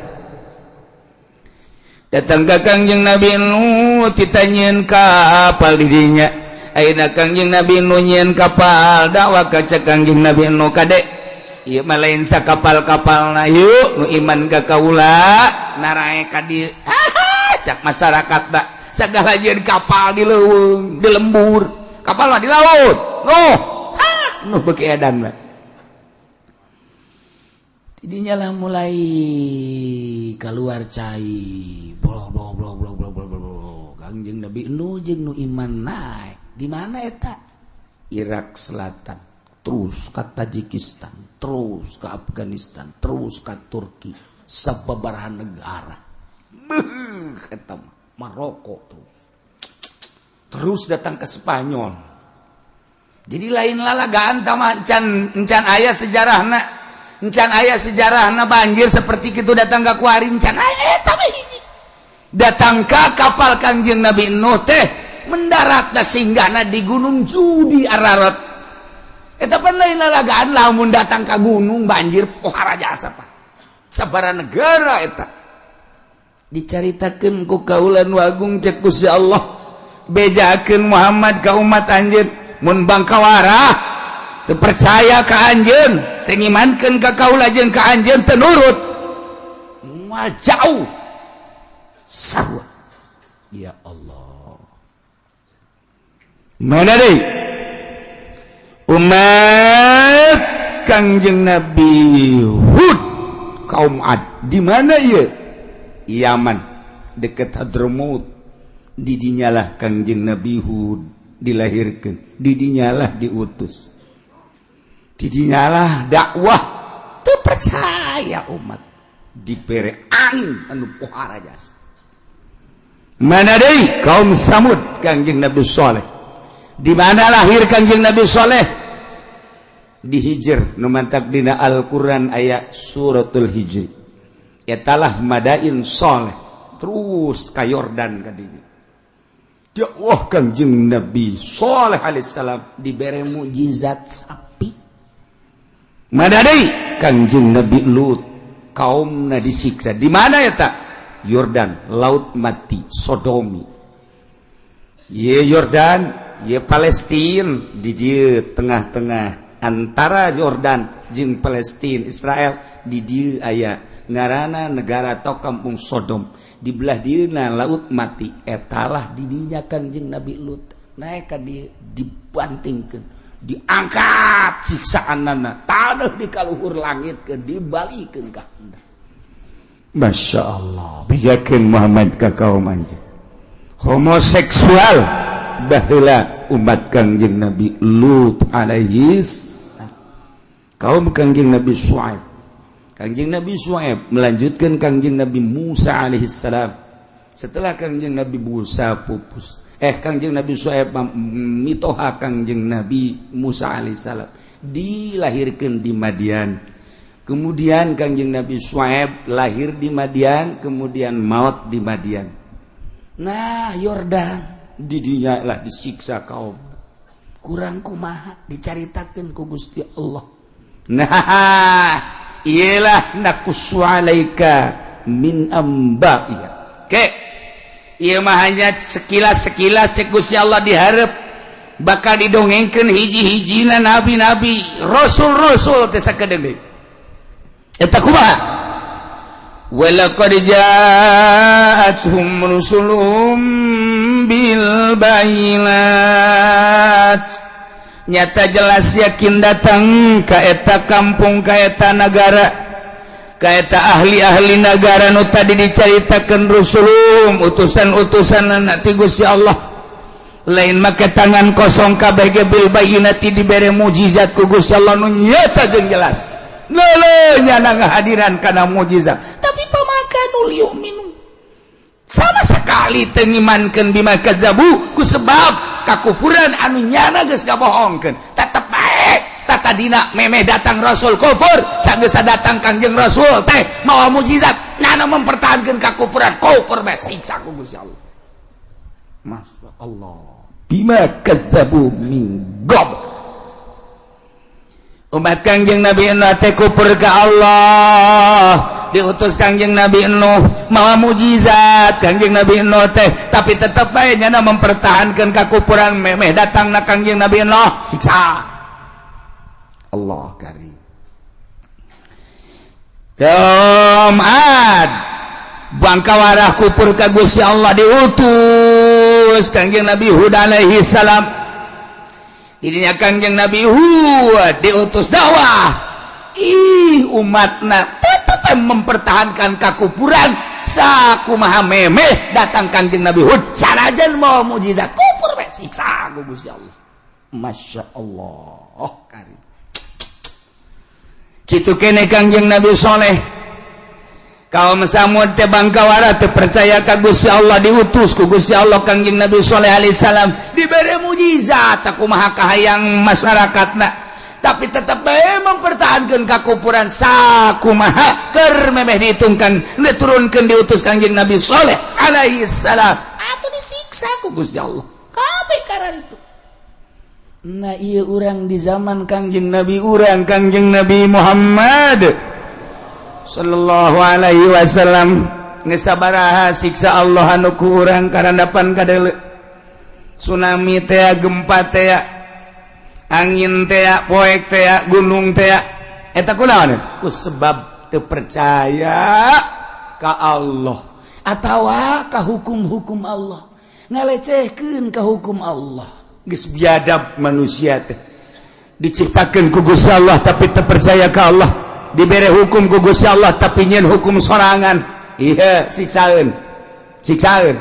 Datang ke Kangjeng Nabi Nuh, ditanyain kapal didinya. Ayeuna Kangjeng Nabi Nuh nyieun kapal dakwah. Kaca Kangjeng Nabi Nuh, "Kade, ieu mah lain sakapal-kapalna, yuk nu iman ka kaula narae ka dieu." Cak masyarakat tak segala jieun kapal di leuweung, di lembur, kapal mah di laut. Nuh, Nuh beuki edan mah. Tidinya lah mulai keluar cai, blok blok blok blok blok blok blok. Kangjeng Nabi Nuh jeung nu iman naik di mana eta? Irak Selatan, terus ke Tajikistan, terus ke Afghanistan, terus ke Turki, sababaraha negara. Beuh, eta mah Maroko, terus terus datang ke Spanyol. Jadi lain lalagaan mah, encan encan aya sejarahna, encan aya sejarahna banjir seperti itu datang ke kuari, encan aya. Eta mah hiji datang ke kapal Kangjeng Nabi Nuh teh mendarat da singgahna di Gunung Judi, Ararat. Eta pan lain lalagaan lamun datang ke gunung banjir pohara jasa, Pak. Sabara negara eta dicaritakeun ku kaulan wagung. Cek Gusti Allah, bejakeun Muhammad ka umat anjeun, mun bangkawarah Teu percaya ka anjeun, teu ngimankeun ka kaula jeung ka anjeun, teu nurut, moal jauh sarua. Ya Allah, mana deui? Umat Kangjeng Nabi Hud, kaum Ad. Di mana ieu? Yaman, deket Hadramaut. Didinyalah Kangjeng Nabi Hud dilahirkan, didinyalah diutus, didinyalah dakwah. Teu percaya umat, dibere angin anu pohara jasa. Mana deui? Kaum Samud, Kangjeng Nabi Soleh. Di mana lahir Kangjeng Nabi Soleh? Di Hijr, nu mantak dina Al-Qur'an aya suratul Hijr. Etalah Madain Soleh. Terus ka Yordan ka dinya. Dakwah Kangjeng Nabi Soleh alaihissalam, dibere mukjizat sapi. Mana deui? Kangjeng Nabi Lut, kaumna disiksa. Di mana eta? Yordan, Laut Mati, Sodomi. Ye Yordan, ye Palestina. Di dieu tengah-tengah antara Yordan jeung Palestina, Israel, di dieu aya ngarana negara atau kampung Sodom. Di belah dieuna Laut Mati. Etalah didinya Kangjeng Nabi Lut naik ka dieu, dibantingkeun, diangkat siksaanana taneuh di kaluhur langit ke dibalikeun ka handap. Masya Allah, bejakeun Muhammad ka kaum anjeun homoseksual. Baheula umat Kangjeng Nabi Lut alaihi, kaum Kangjeng Nabi Syuaib. Kangjeng Nabi Syuaib melanjutkan Kangjeng Nabi Musa alaihi salam. Setelah Kangjeng Nabi Musa pupus, Kangjeng Nabi Syuaib mitoha Kangjeng Nabi Musa alaihi salam, dilahirkan di Madian. Kemudian Kangjeng Nabi Syuaib lahir di Madian, kemudian maut di Madian. Nah, Yordan, didinya lah disiksa kaum. Kurang kumaha dicaritakeun ku Gusti Allah. Nah, iyalah naqussu alaika min amba'iha. Ke ieu mah hanya sekilas-sekilas. Cek Gusti Allah, diharap bakal didongengkeun hiji-hijina nabi-nabi, rasul-rasul teh sakedeung deui. Eta kumaha? Walaqad ja'atuhum rusuluhum bil bayinat. Nyata jelas yakin datang ka eta kampung, ka eta negara, ka eta ahli-ahli negara nu tadi dicaritakeun, rusulum, utusan-utusan ti Gusti Allah. Lain make tangan kosong, kabeh ge bil bayinati, dibere mukjizat ku Gusti Allah nu nyata jeung jelas. Lele nyana ngahadiran kana mukjizat, tapi famakanu liyu'minu, sama sekali teu ngimankeun, bima kadzabu, ku sebab kakufuran anu nyana geus ngabohongkeun. Tetep bae tatadina memeh datang rasul kufur. Sageus datang Kangjeng Rasul teh mawa mukjizat, nyana mempertahankan kakufuran, kufur bae, siksa ku Gusti Allah. Masya Allah, bima kadzabu min qabl. Umat Kangjeng Nabi Nuh teh kufur ka Allah. Diutus Kangjeng Nabi Nuh mawa mukjizat Kangjeng Nabi Nuh teh, tapi tetep bae nyana mempertahankan kakufuran. Memeh datang na Kangjeng Nabi Nuh, siksa. Allah karim. Kaum Ad, bangkawarah kufur ka Gusti Allah. Diutus Kangjeng Nabi Hud alaihi salam. Ininya Kangjeng Nabi Hud diutus dakwah, ih, umatna tetap mempertahankan kakufuran. Sakumaha memeh datang Kangjeng Nabi Hud sanajan mau mukjizat, kufur bae, siksa ku Gusti Allah. Masya Allah karim. Kitu kene Kangjeng Nabi Soleh. Kaum Samud teh bangkawara teu percaya ka Gusti Allah. Diutus ku Gusti Allah Kangjeng Nabi Soleh alaihissalam, dibere mukjizat sakumaha kahayang masyarakatna, tapi tetap bae mempertahankan kakufuran. Sakumaha keur memeh dihitungkan, diturunkeun, diutus Kangjeng Nabi Soleh alaihi salam, Atuh disiksa ku Gusti Allah kabeh karena itu. Nah, iya, urang di zaman Kangjeng Nabi urang, Kangjeng Nabi Muhammad sallallahu alaihi wasallam, ngesabaraha siksa Allah anu ku urang karandapan kadele? Tsunami teh, gempa teh. Angin tea, poek tea, gunung tea, eta kunaon? Ku sebab teu percaya ka Allah atawa ka hukum-hukum Allah, ngalecehkeun ka hukum Allah. Geus biadab manusia teh. Diciptakeun ku Gusti Allah tapi teu percaya ka Allah, dibere hukum ku Gusti Allah tapi nyeun hukum sorangan. Iya, siksaeun, siksaeun.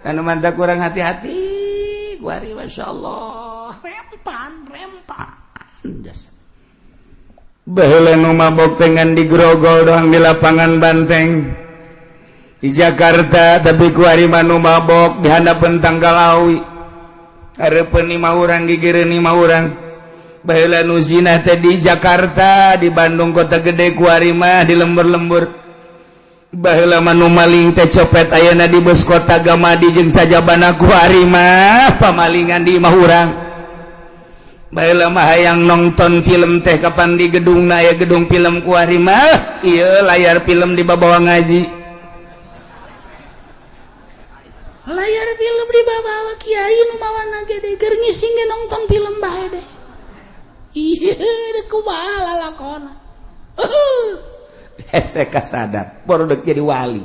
Anu mantap kurang hati-hati kuari, Masya Allah, rempan rempan jasa. Baheula nu mabok dengan digrogol doang di lapangan Banteng di Jakarta, tapi kuari mah nu mabok di handapeun tangkal awi, hareupeun imah urang, gigireun imah urang. Baheula nu zina teh di Jakarta, di Bandung kota gede, kuari mah di lembur-lembur. Baheula mah nu maling teh copet ayeuna di bus kota Gamadi jeung sajabana, kuari mah pamalingan di imah urang. Baheula mah hayang nonton film teh kapan di gedung na aya gedung film, kuari mah ieu layar film di babawa ngaji. Layar film di babawa kiai nu mawana gede keur ngising ge nonton film bae deh. Iya, kumaha lalakona. Hese kasadar baru dek jadi wali.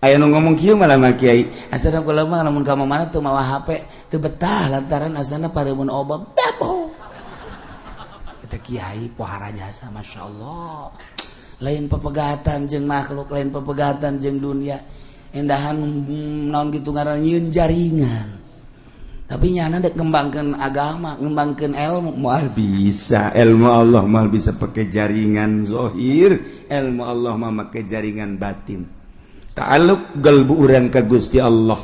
Aya nu ngomong kieu malah mah, "Kiai, asana kula mah lamun ka mana teu mawa HP teu betah lantaran asana pareumun obam." Dabo eta kiai pohara jasa, Masya Allah. Lain pepegatan jeung makhluk, lain pepegatan jeung dunia, endahan naon gitu ngaran, nyieun jaringan, tapi nyana dek ngembangkeun agama, ngembangkeun ilmu. Moal bisa ilmu Allah, moal bisa pakai jaringan zohir. Ilmu Allah mah make jaringan batin, ta'alluq galbu urang ka Gusti Allah.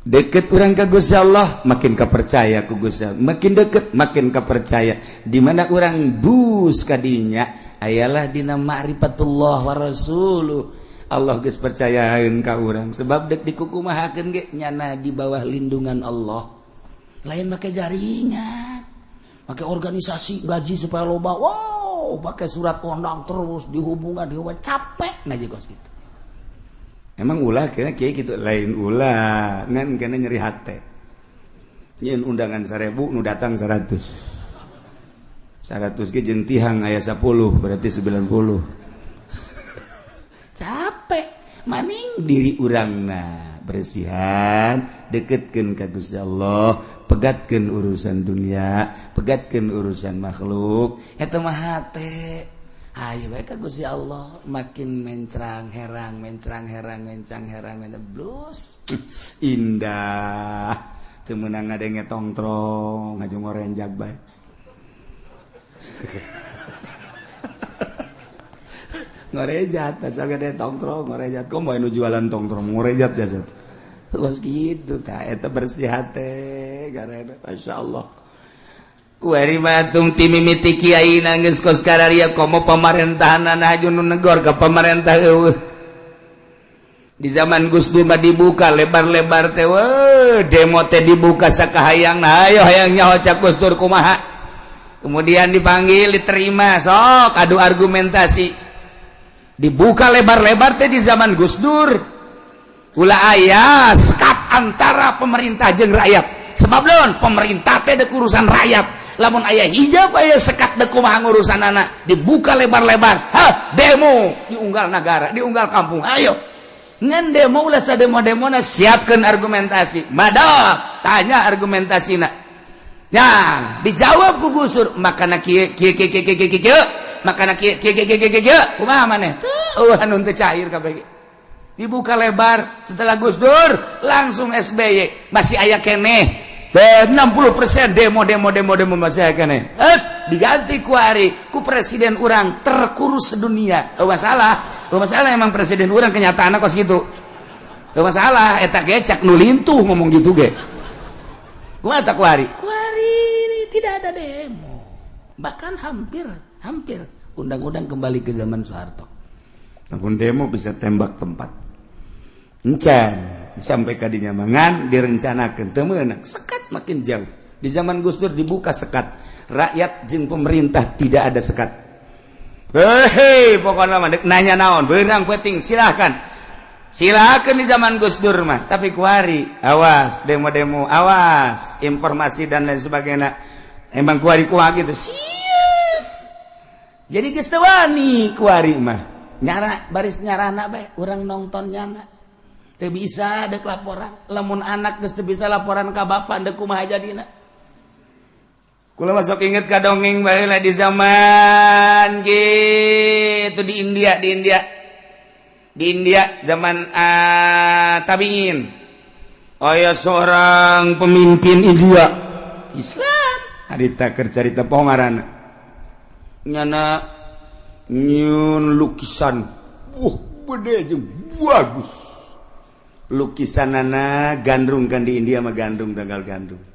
Deket urang ka Gusti Allah, makin kepercaya ku Gusti Allah, makin deket makin kepercaya. Di mana urang bus kadinya ayalah dina ma'rifatullah wa rasuluh. Allah geus percayaeun ka urang, sebab dek dikukumahakeun ge nyana di bawah lindungan Allah. Lain make jaringan, pakai organisasi, gaji supaya loba, wow, pakai surat undang terus dihubungan, dihubungan, capek ngaji kos gitu. Emang ulah kira kiai gitu? Lain ulah, ngan kena nyeri hate. Nyeun undangan 1000, nu datang 100. 100 ge jeung tihang aya 10, berarti 90. Capek maning. Diri urangna bersihan, deketkeun ka Gusti Allah, pegatkeun urusan dunia, pegatkeun urusan makhluk. Eta mah hate. Ayo bae ka Gusti Allah, makin mencrang herang, mencrang herang, mencrang herang, mencrang blus. Indah. Teu meunang ngadenge tongtrong ngaju ngorenjag bae. Ngorejat asal gede tongtrong ngorejat, kok mau nu jualan tongtrong ngorejat jasad terus gitu. Tah eta bersih hate garena, masyaallah. Kuari matung ti mimiti kiai nangis kos kararia, komo pamarentahan aju nu negor ka pamarentah eueuh. Di zaman Gus Dur mah dibuka lebar-lebar teh, weh, demo teh dibuka sakahayang. Nah, ayo hayang nyaho cak Gus Dur kumaha. Kemudian dipanggil, diterima, sok adu argumentasi. Dibuka lebar-lebar teh di zaman Gus Dur, ulah aya sekat antara pemerintah jeung rakyat, sebab naon? Pemerintah teh dek urusan rakyat. Lamun aya hijab, aya sekat, dek kumaha ngurusan anak. Dibuka lebar-lebar, ha, demo diunggal negara, diunggal kampung, ayo. Ngan demo ulah sademo-demona, siapkan argumentasi. Madap tanya argumentasina ya, dijawab ku Gus Dur, makana kieu kieu kieu kieu kieu kieu kieu, makana kieu kieu kieu kieu kieu kieu, kumaha maneh? Tuh anu teu cair kabeh. Dibuka lebar setelah Gus Dur, langsung SBY masih aya keneh 60% demo, demo, demo, demo, masih aya keneh. Eh, diganti ku ari ku presiden urang terkurus sedunia. Oh, masalah, oh, masalah. Emang presiden urang kenyataan kos gitu. Oh, masalah. Eta ge cak nu lintuh ngomong gitu ge. Kumaha tak kuari? Kuari tidak ada demo, bahkan hampir hampir undang-undang kembali ke zaman Soeharto. Namun demo bisa tembak tempat. Encan sampai kadinya mangan direncanakan teu meunang, sekat makin jauh. Di zaman Gus Dur dibuka sekat. Rakyat jeung pemerintah tidak ada sekat. Hei, pokoknya mah nanya naon beurang penting silahkan. Silakan di zaman Gus Dur mah, tapi kuari awas demo-demo, awas informasi dan lain sebagainya. Emang kuari kuah gitu siap. Jadi geus teu wani kuari mah. Nyara baris nyarana bae urang nonton nyana. Teu bisa dek laporan. Lamun anak geus teu bisa laporan ka bapak deuk kumaha jadina. Kula masuk inget ka dongeng baheula di zaman gitu di India, di India. Di India zaman tabiin. Aya seorang pemimpin India Islam. Harita keur carita poho ngaranna. Nyana nyieun lukisan. Wah, gede jeung bagus. Lukisanana gandrung kan di India mah gandrung, tangkal gandrung.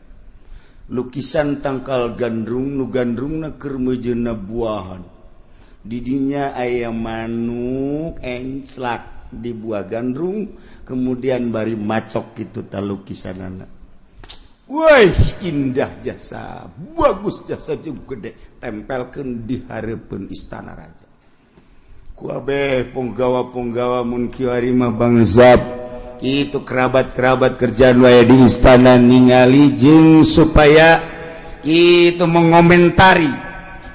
Lukisan tangkal gandrung nu gandrungna keur meujeunna buahan. Didinya aya manuk enclak di buah gandrung, kemudian bari macok gitu ta lukisanana. Woi, indah jasa, bagus jasa jeung gede, tempelkeun di hareupeun istana raja. Ku abeh punggawa-punggawa mun kiwari mah bangsap itu kerabat-kerabat kerjaan wae di istana ningali jeung supaya itu mengomentari.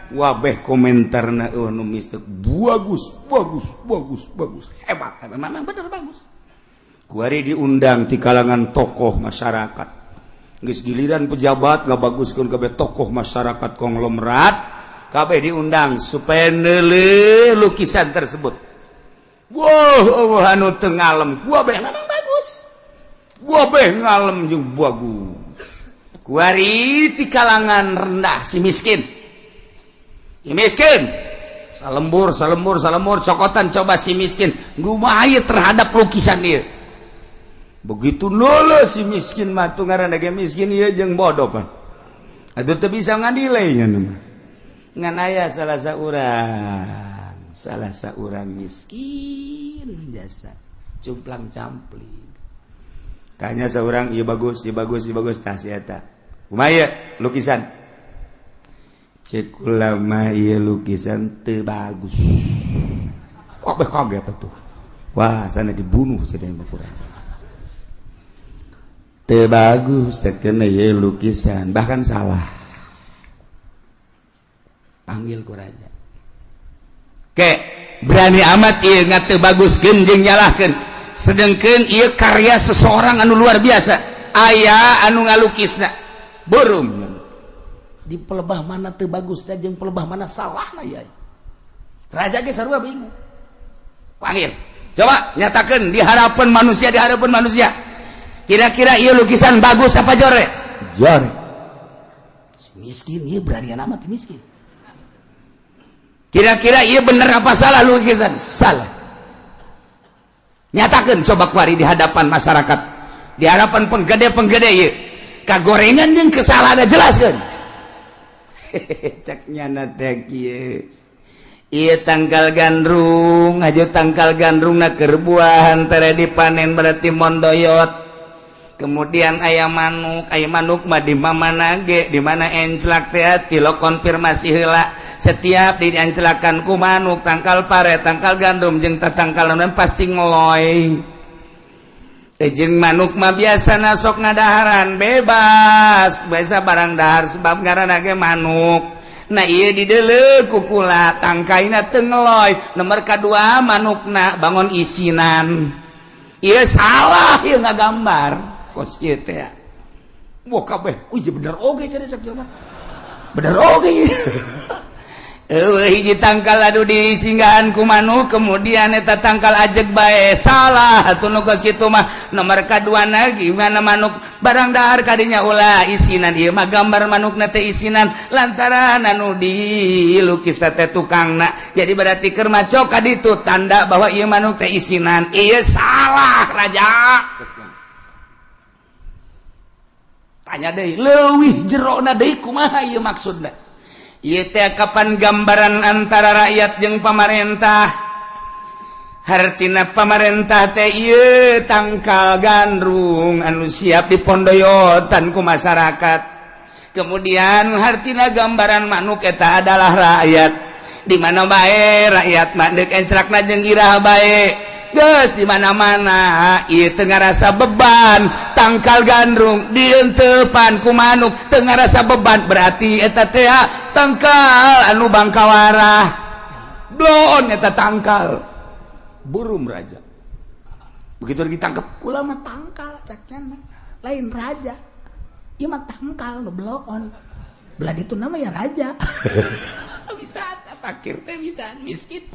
Wabeh komentarna eueuh nu mistek bagus, bagus, bagus, bagus, hebat. Memang bener bagus. Kuari diundang di kalangan tokoh masyarakat. Geus giliran pejabat ngabaguskeun kabeh, tokoh masyarakat konglomerat kabeh diundang supaya neuleuh lukisan tersebut. Wow, anu teu ngalem, wabeh memang bagus. Wabeh ngalem jeung bagus. Kuari di kalangan rendah, si miskin. Si miskin. Salembur, salembur, salembur, cokotan coba si miskin. Kumaha terhadap lukisan ieu. Begitu neuleuh si miskin mah, tuh ngaranna ge miskin ieu jeung bodoh pan. Atuh teu bisa ngadilai nya mah. Ngan aya salah saurang miskin jasa cumplang campling. Tanya seorang, iya bagus, iya bagus, iya bagus, tah si eta. Kumaha ieu lukisan? Cek kula mah ieu lukisan teu bagus. Kabeh kaget atuh. Wah, sana dibunuh cenah ku raja. Teu bagus sakeuna ieu lukisan, bahkan salah. Panggil ku raja. Ke berani amat ieu ngateu baguskeun jeung nyalahkeun. Sedangkan ieu karya seseorang anu luar biasa. Aya anu ngalukisna. Burum. Di pelebah mana teu bagus jeung pelebah mana salah na ya. Raja ge sarua bingung. Panggil. Coba nyatakan di hadapan manusia, di hadapan manusia. Kira-kira ieu lukisan bagus apa jore? Jore. Si miskin ieu berani amat miskin. Kira-kira ieu bener apa salah lukisan? Salah. Nyatakan coba kuari di hadapan masyarakat. Di hadapan penggede-penggede ieu. Kagorengan jeung kesalahan jelaskeun. Cek nyana teh kieu. Ieu tangkal gandrung, aja tangkal gandrung na keur buahan tere dipanen berarti mondoyot. Kemudian aya manuk mah di mana ge, di mana enclak teh tilo konfirmasi heula. Setiap dienclakan ku manuk tangkal pare, tangkal gandum jeung tatangkal naon pasti ngeloy. Jeung manuk mah biasana sok ngadaharan bebas, biasa barang dahar sebab ngaranna ge manuk. Nah ieu dideuleu ku kula tangkaina teu ngeloy. Nomor kadua manukna bangun isinan. Ieu salah ieu ngagambar. Kos kieu teh. Wah kabeh, uy bener oge cenah cek jelema. Bener oge. Eueuh hiji tangkal anu disinggahan ku manuk, kemudian eta tangkal ajeg bae, salah atuh nu kos kitu mah. Nomor kaduana gimana manuk barang dahar kadinya ulah isinan, ieu mah gambar manukna teh isinan lantaran anu dilukis teh tukangna, jadi berarti keur macok ka ditu tanda bahwa ieu manuk teh isinan, ieu salah raja. Tanya deui leuwih jerona deui kumaha ieu maksudna? Ieu teh kapan gambaran antara rakyat jeung pamarentah. Hartina pamarentah teh ieu tangkal gandrung anu siap dipondoyotan ku masyarakat. Kemudian hartina gambaran manuk eta adalah rakyat. Di mana bae rakyat mah deuk encrakna jeung iraha bae. Geus di mana-mana ieu teu ngarasa beban. Tangkal gandrung dientepan ku manuk teu ngarasa beban, berarti eta teh tangkal anu bangkawarah. Bloon eta tangkal burung raja. Begitu ditangkap, "Kula mah tangkal," ceknya, "lain raja. Ieu mah tangkal nu bloon. Belah itu nama ya raja." Bisa pakir teh, bisa miskin.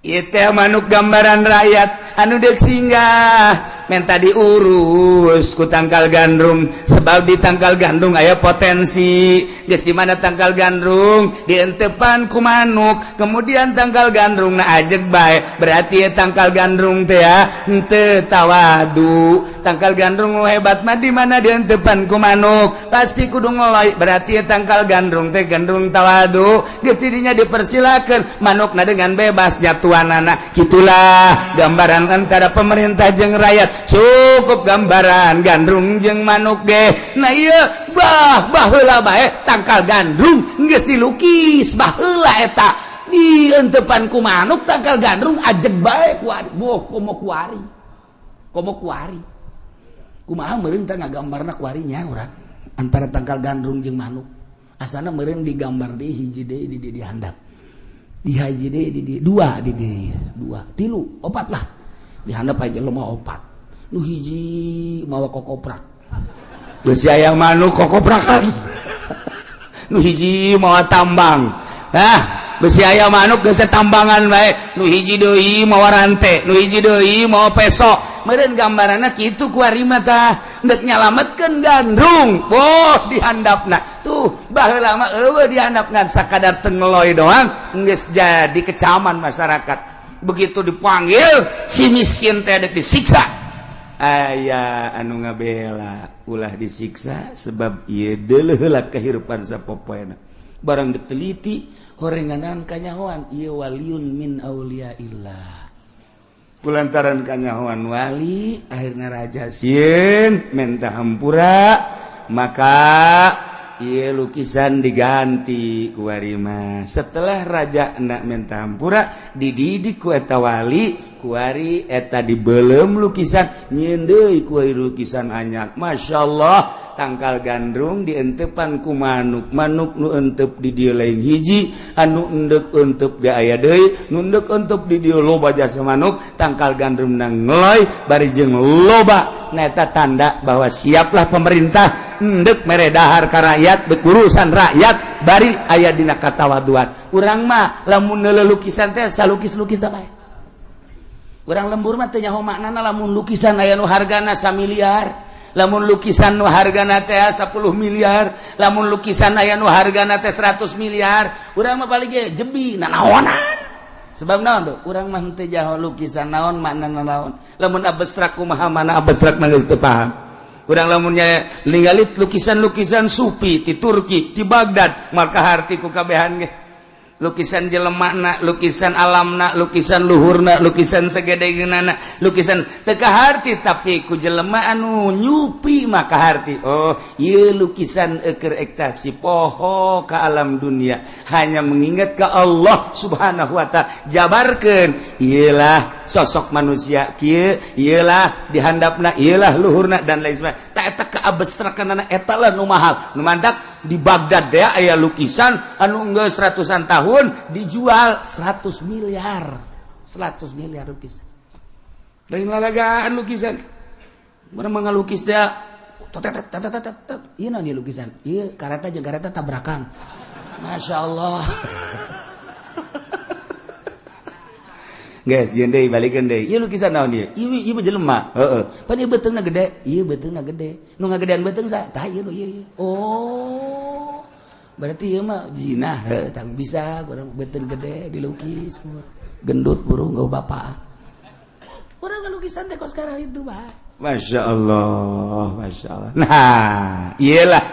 Ieu teh manuk gambaran rakyat anu dek singgah menta diurus ku tangkal gandrung, sebab di tangkal gandrung aya potensi. Geus di mana tangkal gandrung dientepan ku manuk, kemudian tangkal gandrung na ajeg bae, berarti ya tangkal gandrung teh ya henteu tawadu. Tangkal gandrung nu hebat mah di mana dientepan ku manuk pasti kudu ngeloy, berarti ya tangkal gandrung teh gandrung tawadu. Geus didinya dipersilakeun manukna dengan bebas jatuhanana. Gitulah gambaran antara pemerintah jeung rakyat, cukup gambaran gandrung jeung manuk ge. Nah, ieu bah baheula bae tangkal gandrung geus dilukis baheula, eta dientepan ku manuk tangkal gandrung ajeg bae kuari. Boh, komo kuari, komo kuari kumaha meureun teh ngagambarna kuarinya urang antara tangkal gandrung jeung manuk. Asana meureun digambar di hiji deui di di handap, di hiji deui di dua, di dua, tilu, opat lah. Di handap aja lemah opat, nu hiji mawa kokoprak. Besi aya manuk kokoprakan, nu hiji mawa tambang. Ah, besi aya manuk geus tambangan bae. Nu hiji deui mawa rante, nu hiji deui mawa peso. Meureun gambaranna kitu kuari mah tah, endek nyalametkeun gandrung. Boh, dihandapna tuh baheula mah eueuh dihandap, ngan sakadar tengeloy doang geus jadi kecaman masyarakat. Begitu dipanggil si miskin teh dek disiksa, aya anu ngabela ulah disiksa sebab ieu deuleuh heula kehidupan sapopoena. Barang diteliti horenganan kanyahoan ieu waliun min auliaillah. Kulantaran kanyahoan wali, akhirnya raja sieun menta hampura, maka ieu lukisan diganti ku mah. Setelah raja nak menta hampura, dididik ku eta wali kuari, eta dibelem lukisan, nyieun deui ku lukisan anyar. Masya Allah, tangkal gandrung dientepan ku manuk, manuk nu entep di dieu lain hiji, anu endek entep ge aya deui, nu endek entep di dieu loba jasa manuk. Tangkal gandrung nang ngeloy bari jeung loba. Neta tanda bahwa siaplah pemerintah endek mere dahar ka rakyat, urusan rakyat bari aya dina katawaduan. Urang mah lamun neuleuh lukisan teh salukis-lukis teh bae. Urang lembur mah teu nyaho maknana. Lamun lukisan aya nu hargana 1 miliar, lamun lukisan nu hargana teh 10 miliar, lamun lukisan aya nu hargana teh 100 miliar, urang mah paling ge jebi nanaonan. Sebab naon tuh? Urang mah teu jaho lukisan naon maknana naon. Lamun abstrak kumaha, mana abstrak mah geus teu paham urang. Lamunnya ningali lukisan-lukisan sufi di Turki, di Baghdad, maka harti ku kabehan ge, lukisan jelemana, lukisan alamna, lukisan luhurna, lukisan segedegeunana, lukisan teu kaharti. Tapi ku jelema anu nyupi maka harti, oh ieu lukisan eker ekstasi poho ka alam dunia, hanya mengingat ke Allah Subhanahu wa Ta'ala. Jabarkeun ieulah sosok manusia kieu, ieulah dihandapna, ieulah luhurna, dan lain sebagainya. Tak eta keabstrakanana eta lah nu mahal, nu mantak di Baghdad deh aya lukisan anu geus ratusan tahun dijual 100 miliar, 100 miliar lukisan. Lain lalagaan lukisan. Urang mah ngalukis teh tet tet tet tet tet. Ieu naon ieu lukisan? Ieu kareta jeung kareta tabrakan. Masya Allah. Guys, jeung deui, balikeun deui. Ieu lukisan naon ieu? Ieu ieu jelema. Heeh. Pan ieu beuteungna gede, ieu beuteungna gede. Nu ngagedean beuteung sa? Tah ieu nu ieu ieu. Oh. Berarti ieu mah Jinah, heuh, tang bisa urang beuteung gede dilukis. Gendut burung gak bapak. Urang lukisan teh kos sekarang itu, Pak. Masya Allah, Masya Allah. Nah, iyalah.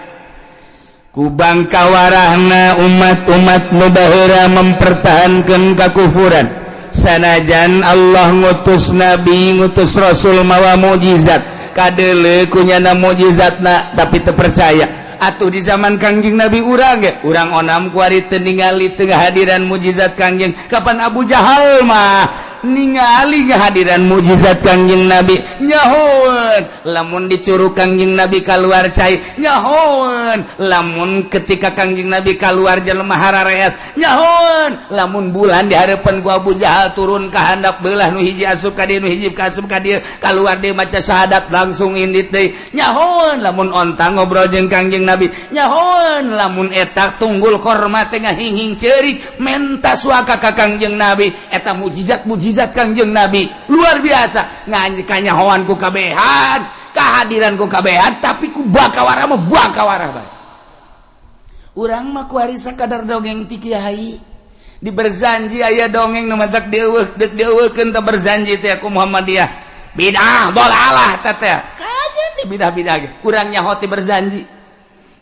Kubang kawarahna umat-umat nu baheula mempertahankan kakufuran. Sanajan Allah ngutus nabi, ngutus rasul mawa mujizat, kadeuleu kunyana mujizatna, tapi teu percaya. Atuh di zaman Kangjeng Nabi urang ge, urang onam kuari teu ningali, teu hadiran mujizat Kangjeng. Kapan Abu Jahal mah Ningali kehadiran mukjizat Kangjeng Nabi, nyahoeun. Lamun dicurug Kangjeng Nabi keluar cai, nyahoeun. Lamun ketika Kangjeng Nabi keluar jelema harareas, nyahoeun. Lamun bulan di harapan ku Abu Jahal turun ke handap, belah nu hiji asup ka dieu, nu hiji ka asup ka dieu, keluar deui maca syahadat langsung indit deui, nyahoeun. Lamun onta ngobrol jeung Kangjeng Nabi, nyahoeun. Lamun eta tunggul korma teh ngahing ceurik menta suaka ka Kangjeng Nabi, eta mukjizat-mukjizat Kangjeng Nabi luar biasa. Ngan kanyahoan ku kabehan, kehadiran ku kabehan, tapi ku bakawara mah bakawara bae. Urang mah kuari sakadar dongeng ti kiai. Di Berzanji aya dongeng nu matak dieuweuh, deuk dieuweuhkeun teh Berzanji teh ku Muhammadiyah, bidah dolalah teh teh kajen di bidah-bidah ge urang nyaho ti Berzanji.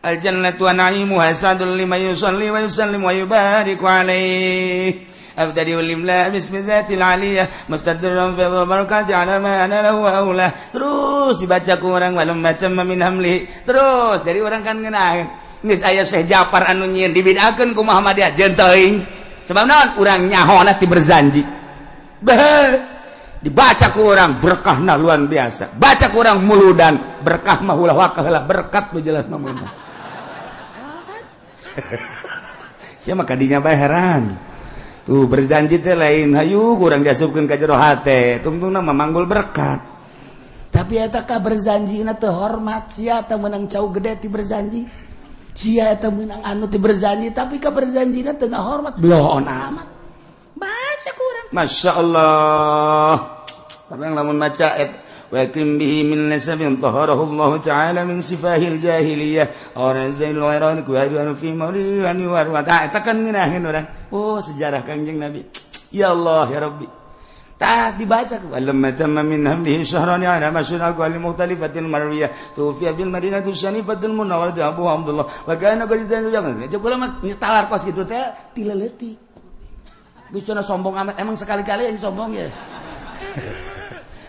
Al jannatu wa na'imuha sadul liman yusalli wa yusallim wa yubariku alaihi. أبتدئ الإملاء باسم الذات العالية مستدرا في البركات على ما أنا له أولى. Terus dibaca ku orang walamma tamma min hamlihi. Terus dari orang kan ngeunah geus aya Syekh Japar anu nyieun, dibid'ahkeun ku Muhammadiyah, jeung teuing sebab naon? Urang nyahona ti Berzanji. Beh, dibaca ku orang berkahna luar biasa, baca ku orang muludan berkah mah ulah wakah lah, berkat nu jelas mah meunang. Sia mah kadinya bae heran. Tuh Berzanji teh lain hayu kurang diasupkeun ka jero hate, tungtungna mah manggul berkat. Tapi eta ka Berzanjina teu hormat. Sia eta meunang cau gede ti Berzanji, sia eta meunang anu ti Berzanji, tapi ka Berzanjina teu ngahormat, bloon amat baca kurang. Masya Allah, orang lamun maca wa kim bihi min nasabin taharahu Allah ta'ala min sifahil jahiliyah orang zainul ghairan ku hadu fi maulidi wa wa ta eta kan ngeunaheun urang. Oh, sejarah Kangjeng Nabi, ya Allah ya Rabbi. Tah dibaca walamma tamma min hamlihi syahran ala masyhur aqwali mukhtalifatil marwiyah tufiya bil madinati syarifatil munawwarah Abu Abdullah wa kana qad jangan kula mah talar kos gitu teh tileleutik bisa sombong amat. Emang sekali-kali yang sombong ya.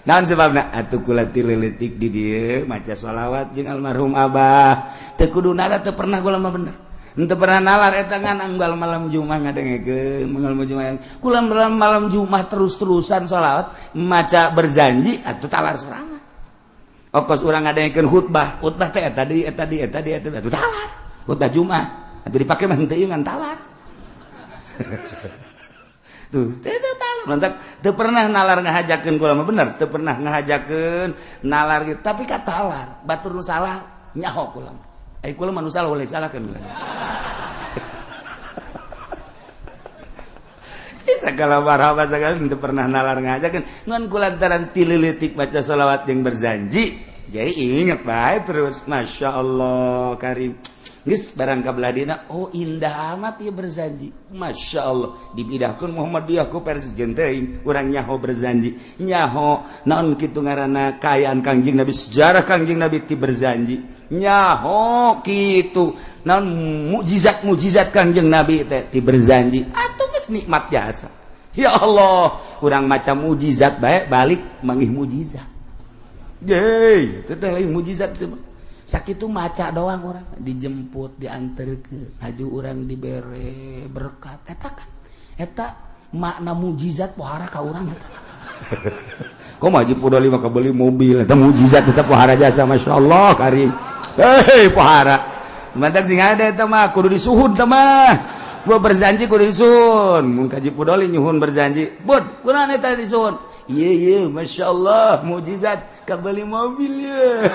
Naon sebabna atuh kula tileleutik di dieu maca sholawat jeung almarhum abah teu kudu nada, teu pernah kula mah, bener. Henteu pernah nalar eta ngan anggal malam Jumat ngadengekeun, malam Jumat kula malam Jumat terus-terusan sholawat. Maca Berzanji atuh talar sorangan. Okos urang ngadengekeun khutbah, khutbah teh eta deui, eta deui, eta deui, eta atuh talar. Khutbah Jumat atuh dipake mah henteu ngan talar. Tuh teu talar. Mantak teu pernah nalar ngahajakeun kula mah, bener, teu pernah ngahajakeun nalar gitu. Tapi ka talar batur nu salah nyaho kula mah. Ai kula mah nu salah boleh salahkeun kula. Segala marhaba segala teu pernah nalar ngahajakeun ngan kulantaran tilileutik baca sholawat jeung Berzanji, jadi inget bae terus. Masya Allah karim. Geus barang ka belah dina, oh indah amat ya Berzanji. Masya Allah, dibidahkeun Muhammadiyah ku versi teuing urang nyaho Berzanji, nyaho naon kitu ngaranna kaayaan Kangjeng Nabi, sejarah Kangjeng Nabi ti Berzanji, nyaho kitu naon mukjizat-mukjizat Kangjeng Nabi teh ti Berzanji. Atuh geus nikmat jasa. Ya Allah, urang maca mukjizat bae balik manggih mukjizat. Yeay, itu teh lain mukjizat semua. Sakitu maca doang orang dijemput, diantar ke haju orang, dibere berkat, eta kan eta makna mukjizat pohara ka urang eta. Kok mah Haji Pudoli mah kebeli mobil, eta mukjizat tetap pohara jasa. Masya Allah karim. Hei, pohara mantak sing ada eta mah kudu disuhun teh mah. Gua Berzanji kudu disuhun. Mun Haji Pudoli nyuhun Berzanji, bud kunaon eta disuhun? Iya iya, Masya Allah, mukjizat kebeli mobil ya.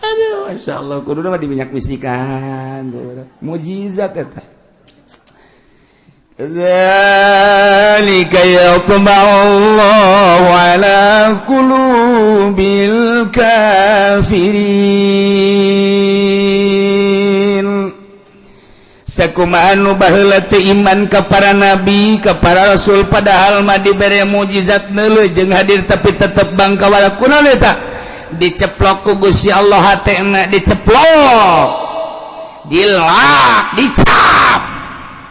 Aduh, Masya Allah, kudu mah di minyak misikan mukjizat eta. Dzalika yatba'u Allahu ala qulubil kafirin. Sakumaha nu baheula teu iman ka para nabi, ka para rasul, padahal mah dibere mukjizat neuleuh jeung hadir, tapi tetep bangkawala. Kunaon eta? Diceplok ku Gusti Allah hatena, diceplok, dilak, dicap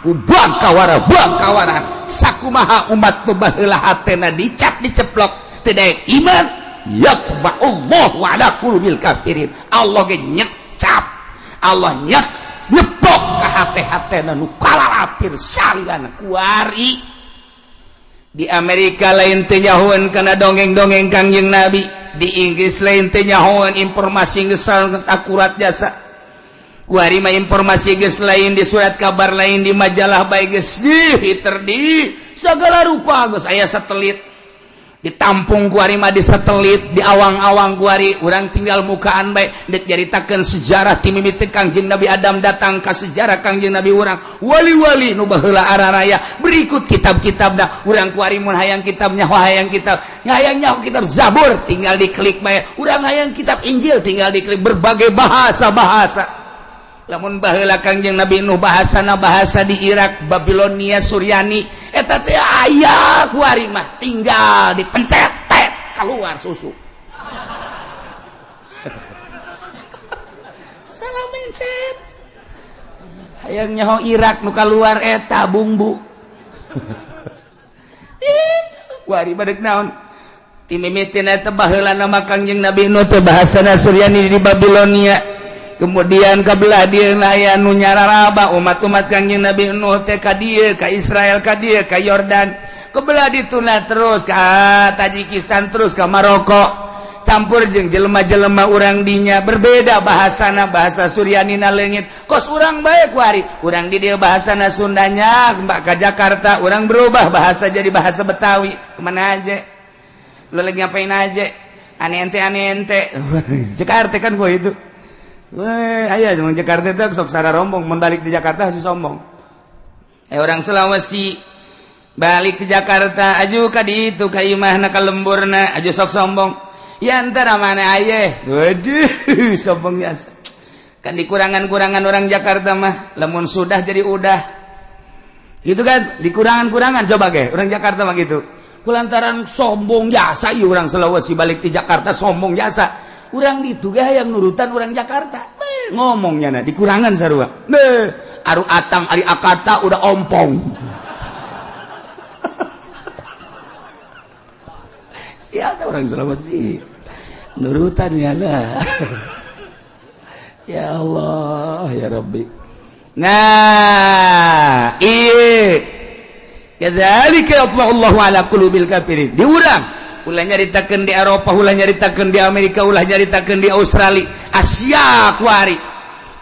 ku bangkawara bangkawara. Sakumaha umat nu baheula hatena dicap, diceplok, teu daek iman, yatba'ullahu ala qulubil kafirin. Allah ge nyecap, Allah nyek. Nyepok ka hate-hatena nu kalalapir salilana kuari. Di Amerika lain teu nyahoeun kana dongeng-dongeng Kangjeng Nabi, di Inggris lain teu nyahoeun, informasi geus akurat jasa. Kuari mah informasi geus lain di surat kabar, lain di majalah bae, geus di Twitter, di segala rupa geus aya satelit ditampung. Kuari mah di satelit, di awang-awang. Kuari urang tinggal mukaan bae dek nyaritakeun sejarah ti mimiti Kangjeng Nabi Adam datang ka sejarah Kangjeng Nabi urang, wali-wali nu baheula araraya, berikut kitab-kitabna. Urang kuari mun hayang kitabnya, hayang kitab, hayang nyaho kitab Zabur, tinggal diklik bae. Urang hayang kitab Injil, tinggal diklik, berbagai bahasa-bahasa. Lamun baheula Kangjeng Nabi Nuh bahasana bahasa di Irak, Babilonia, Suryani, eta teh aya. Kuari mah tinggal dipencet, tet, keluar susu. Salah mencet. Hayang nyaho Irak, nu keluar eta bumbu. Kuari mah dek naon? Ti mimitina eta baheula nama Kangjeng Nabi Nuh teh bahasana Suryani di Babilonia, kemudian kebelah dia aya nu nyararaba umat-umat Kangjeng Nabi Nuh teh ka dieu, ka Israel, ka dieu, ka Yordan, kebelah dituna terus ka Tajikistan, terus ka Maroko, campur jeung jelema-jelema urang dinya, berbeda bahasana, bahasa Suryani na leungit. Kos urang bae kuari, urang di dieu bahasana Sundanya, mbak ka Jakarta urang berubah bahasa jadi bahasa Betawi. Kemana aja lu, lagi ngapain aja, aneh ente, aneh ente. Jakarta kan gua itu. Weh, aya cuma Jakarta itu sok sara rombong, mun balik di Jakarta harus sombong. Eh, orang Sulawesi balik ke Jakarta aju ka ditu ka imahna, ka lemburna, aju sok sombong. Ya antara mana aye? Waduh, sombong biasa. Kan dikurangan-kurangan orang Jakarta mah, lamun sudah jadi udah. Gitu kan, dikurangan-kurangan coba ge, orang Jakarta mah gitu. Kulantaran sombong jasa ieu orang Sulawesi balik di Jakarta sombong jasa. Urang ditu ge hayang nurutan orang Jakarta. Beh, ngomongnya nah dikurangan sarua. Beh, aru atang ari akata udah ompong. Siapa orang Sulawesi? Nurutan ya lah. Ya Allah, ya Rabbi. Nah, iya. Kadzalika yatba'ullahu ala qulubil kafirin. Diurang ulah nyaritakeun di Eropa, ulah nyaritakeun di Amerika, ulah nyaritakeun di Australia, Asia kuari.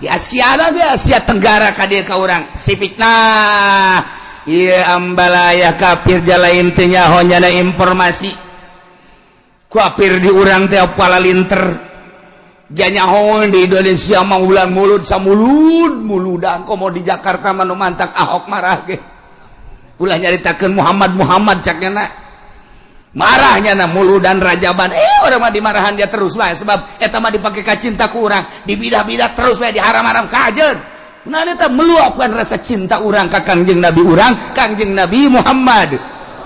Di Asia lah, di Asia Tenggara ka dieu ka urang Pasifik. Nah, ieu ambalaya kafir jalain teu nyaho nyana informasi. Kafir di urang teh palalinter. Janyaho di Indonesia mah ulang mulut samulud muludan, komo di Jakarta mah nu mantak Ahok marah ge. Ulah nyaritakeun Muhammad Muhammad cak nyana. Marahnya na muludan rajaban, eh, orang mah dimarahan dia terus wae, sebab eta mah dipake ka cinta ku urang, dibidah-bidah terus wae, diharam-haram kajeun. Nah, eta meluapkan rasa cinta urang ka Kangjeng Nabi urang, Kangjeng Nabi Muhammad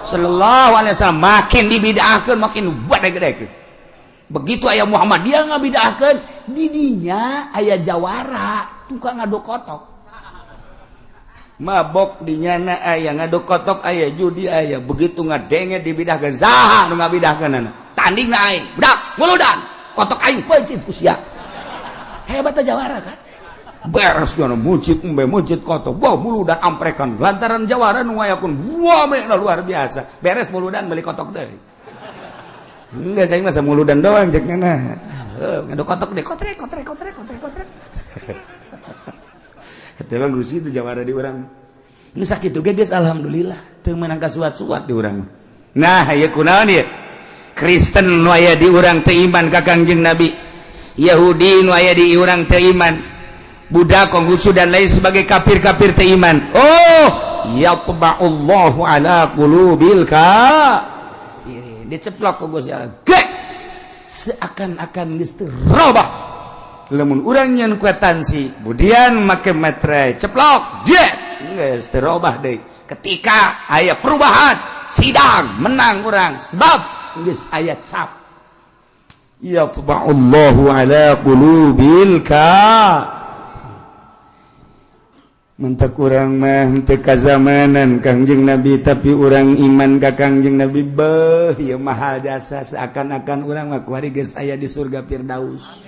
sallallahu alaihi wasallam. Makin dibidahkeun makin gede-gede. Begitu aya Muhammad dia ngabidahkeun, didinya aya jawara tukang ngaduk kotok, mabok di nyana aya, ngaduk kotok aya, judi aya. Begitu ngadenge dibidahkeun, saha nu ngabidahkeun, tanding na aing budak muludan kotok aing peuncit ku sia. Hebat jawara kan, beres nyana muncit embe muncit kotok, wah, muludan amprekan lantaran jawara nu ngayakun wah luar biasa. Beres muludan beli kotok deui. Enggak, saya masa muludan doang cek nyana. Ngaduk kotok deh, kotrek kotrek kotrek kotrek kotrek. Eta mah gusi itu jawara di urang. Nu sakitu ge geus alhamdulillah, teu meunang kasuat-suat di urang. Nah, ieu kunaon ieu? Kristen nu aya di urang teu iman ka Kangjeng Nabi. Yahudi nu aya di urang teu iman. Buddha, Konghucu dan lain sebagai kafir-kafir teu iman. Oh, yatba'ullahu ala qulubil kafirin. Diceplok ku Gusti Allah. Gek! Seakan-akan geus teu robah. Lamun urang nyeun kuitansi kemudian make meterai, ceplok jet, geus teu robah deui. Ketika aya perubahan sidang menang urang sebab geus aya cap yatba'ullahu ala qulubil ka. Mentak urang mah henteu kazamanan Kangjeng Nabi, tapi urang iman ka Kangjeng Nabi. Beuh, ieu mahal jasa, seakan-akan urang mah kuari geus aya di surga Firdaus.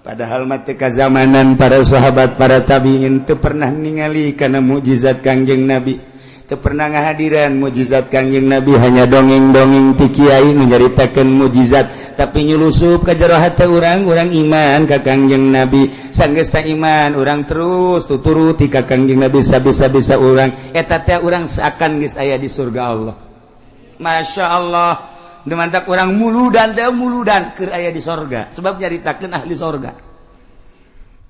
Padahal mah teu kazamanan para sahabat, para tabiin teu pernah ningali kana mukjizat Kangjeng Nabi, teu pernah ngahadiran mukjizat Kangjeng Nabi, hanya dongeng-dongeng ti kiai nyaritakeun mukjizat, tapi nyulusup ka jero hate urang, urang iman ka Kangjeng Nabi. Sanggeus iman urang terus tuturuti ka Kangjeng Nabi sabisa-bisa urang, eta teh urang seakan geus aya di surga Allah. Masya Allah, mantak urang muludan teh muludan keur aya di sorga, sebab nyaritakeun ahli sorga.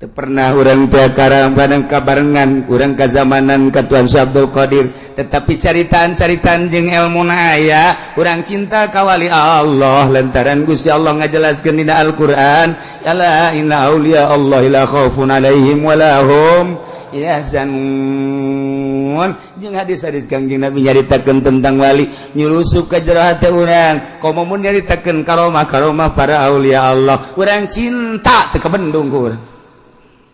Teu pernah urang teh karampadang kabarengan urang kazamanan ka Tuan Syekh Abdul Qadir, tetapi caritaan-caritaan jeung ilmuna aya. Urang cinta ka wali Allah lantaran Gusti Allah ngajelaskeun dina Al-Qur'an, ala inna auliya Allah la khaufun alaihim wala hum yahzanun. Jeung hadis-hadis Kangjeng Nabi nyaritakeun tentang wali nyulusup ka jero hate urang, komo mun nyaritakeun karomah-karomah para aulia Allah, urang cinta teu kabendung ku urang.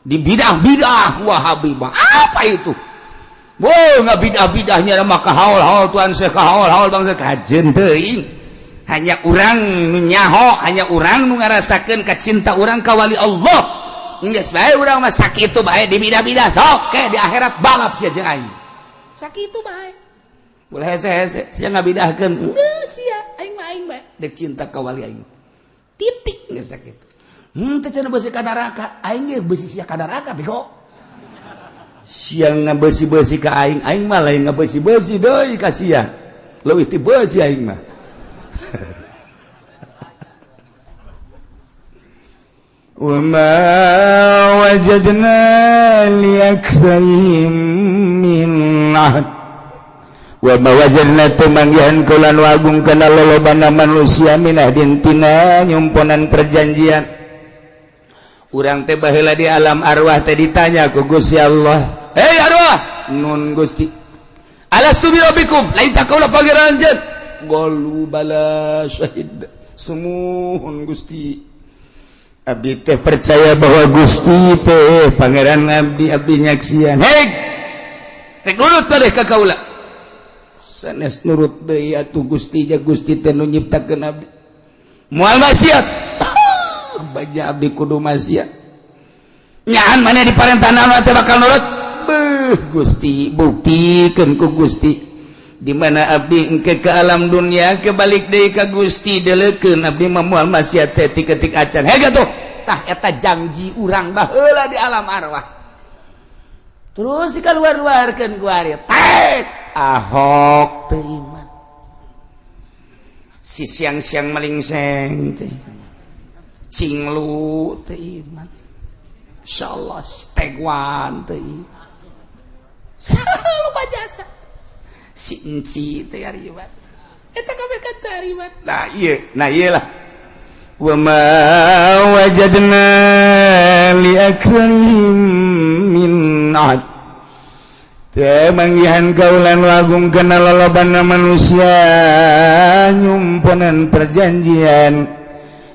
Di bidah-bidah Wahabi mah apa itu? Wow, nggak bidah-bidahnya maka haul-haul Tuhan Syekh, haul-haul bangsa kajen teuing. Hanya urang nu nyaho, hanya urang nu ngarasakeun kacinta urang ka wali Allah. Geus bae urang mah sakitu bae di bidah-bidah sok ke di akhirat balap sia jeung aing. Sakitu bae. Boleh hese-hese sia ngabidahkeun. Geus sia aing mah aing bae. Dek cinta ka wali aing. Titik geus sakitu. Teh cenah beusi ka neraka, aing ge beusi sia ka neraka bego. Sia ngabeusi-beusi ka aing, aing mah lain ngabeusi-beusi deui ka sia. Leuwih ti beusi aing mah. Wa ma wajadna li aktsarihim min ahd. Wa ma wajadna tumanggihan kula nu agung kana lolobana manusia min ahdin tina nyumponan perjanjian. Urang teh baheula di alam arwah teh ditanya ku Gusti Allah, "Hei arwah, nun Gusti, alastu bi rabbikum, lain tak kaula pangeran anjeun?" Qalu bala syahid. Sumuhun Gusti. Abdi teh percaya bahwa Gusti teh pangeran abdi, abdi nyaksian. Hei, rek nurut padeh ka kaula. Sanes nurut deui atuh Gusti, ja Gusti teh nu nyiptakeun abdi. Moal maksiat. Baja abdi kudu maksiat. Nyaan mana diparentah naon teh bakal nurut? Beuh Gusti, buktikeun ku Gusti. Di mana abdi engke ke alam dunia kebalik deui ka Gusti deleukeun abdi mah moal maksiat saeutik-eutik acan. Hege tuh. Tah eta janji urang baheula di alam arwah. Terus dikaluar-luarkeun ku ari. Tek Ahok teu iman. Si siang-siang melingseng teh. Cinglu teu iman. Insyaallah stegwan teu iman. Lupa jasa. Si enci teh ari iman. Eta kabeh kan teu ari iman. Nah ieu, nah ieu lah. Wa ma wajadna li aktsarihim min ahd. Teu manggihan kaulan lagung kana lolobana manusia nyumponan perjanjian.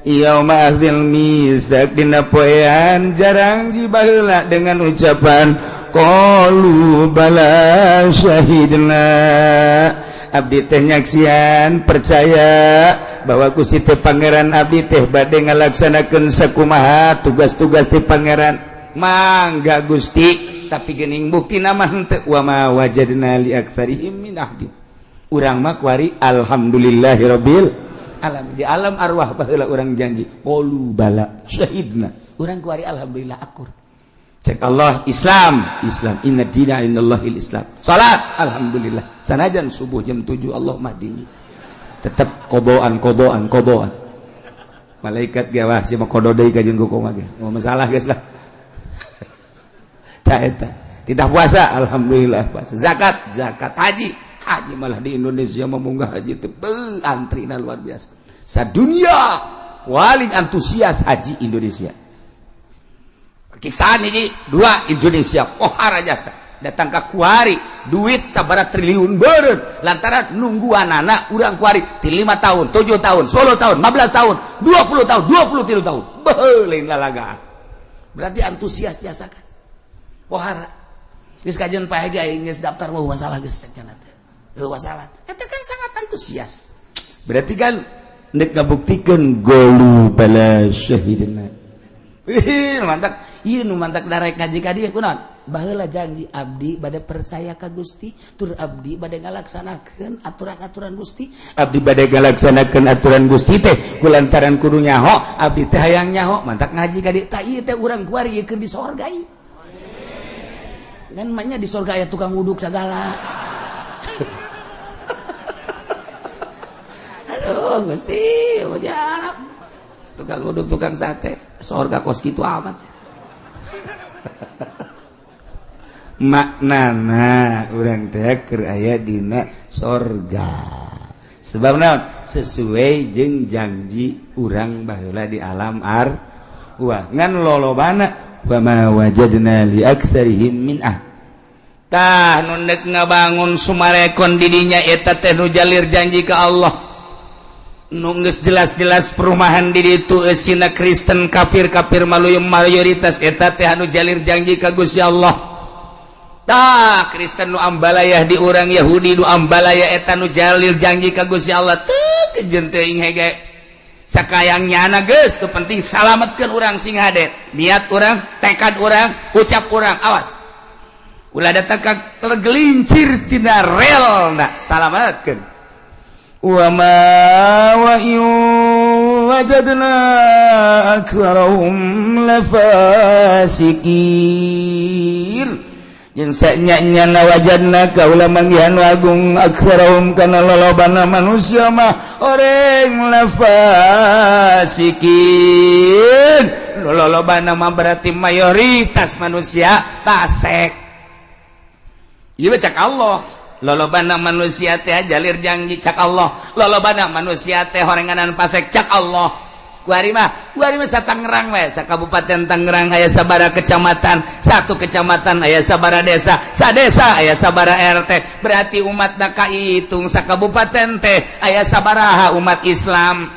Yauma akhdzil mitsaq dina poean jarang jibaheula dengan ucapan qalu bala syahidna. Abdi teh nyaksian percaya bahwa Gusti teh pangeran abdi teh bade ngalaksanakeun sakumaha tugas-tugas ti pangeran. Mangga Gusti, tapi geuning bukti nama henteu wa ma wajadna li aktsarihim min ahdi. Urang mah kuari alhamdulillahirabbil alamin. Di alam arwah baheula urang janji qalu bala syahidna. Urang kuari alhamdulillah akur. Cek Allah Islam, Islam inna dina indallahil Islam. Salat alhamdulillah. Sanajan subuh jam 7 Allah mah dini. Tetep kodoan kodoan kodoan. Malaikat ge wah si mah kodo deui ka jeung kumaha ge. Moal masalah geus lah. Tah eta. Tidak puasa alhamdulillah puasa. Zakat, zakat, haji. Haji malah di Indonesia memunggah haji teh antrina luar biasa. Sadunia paling antusias haji Indonesia. Pakistan ini dua Indonesia pohara jasa datang ke kuari duit sabara triliun beureun lantaran nungguan anak urang kuari ti 5 tahun, 7 tahun, 10 tahun, 15 tahun, 20 tahun, 23 tahun. Beuh lain lalagaan. Berarti antusias jasa kan. Pohara. Geus kajian paeh ge aing geus daftar mau masalah geus cenah teh. Heuh masalah. Eta kan sangat antusias. Berarti kan nek ngabuktikeun golu bala syahidna. Ih, mantak ieu nu mantak darek ngaji ka dieu kunaon? Baheula janji abdi bade percaya ka Gusti, tur abdi bade ngalaksanakeun aturan-aturan Gusti. Abdi bade ngalaksanakeun aturan Gusti teh kulantaran kudu nyaho, abdi teh hayang nyaho, mantak ngaji ka dieu. Tah ieu teh urang kuari ieu keur di sorga ieu. Ngan mah di sorga aya tukang uduk sagala. Aduh Gusti, mujarab. Tukang uduk, tukang sate, sorga kos kitu amat sih. Maknana urang teh keur aya dina sorga. Sebab naon? Sesuai jeung janji urang baheula di alam arwah. Ngan lolobana wa ma wajadna li aktsarihim min ah. Tah nu neuk ngabangun Sumarekon di dinya eta teh nu jalir janji ka Allah. Nu geus jelas-jelas perumahan di ditu eusina Kristen kafir-kafir maluyum mayoritas eta teh anu jalir janji ka Gusti Allah. Tah Kristen nu ambalayah di urang, Yahudi nu ambalaya eta nu jalir janji ka Gusti Allah teu kejeun teuing hege. Sakayang nyana geus nu penting salametkeun urang sing hade. Niat urang, tekad urang, ucap urang, awas. Ulah datang ka tergelincir tina relna, salametkeun. Wa ma wa wajadna aktsarahum lafasikin. Jeung sanya-nyana wajadna kaula manggihan agung aktsarahum kana lolobana manusia mah oreng lafasikin. Lolobana mah berarti mayoritas manusia fasik. Ieu cak Allah. Lolobana manusia teh jalir janji cak Allah. Lolobana manusia teh horenganan fasik cak Allah. Kuari mah sa Tangerang we, sa Kabupaten Tangerang aya sabara kecamatan, satu kecamatan aya sabara desa, sa desa aya sabara RT. Berarti umatna kahitung sa kabupaten teh aya sabaraha umat Islam.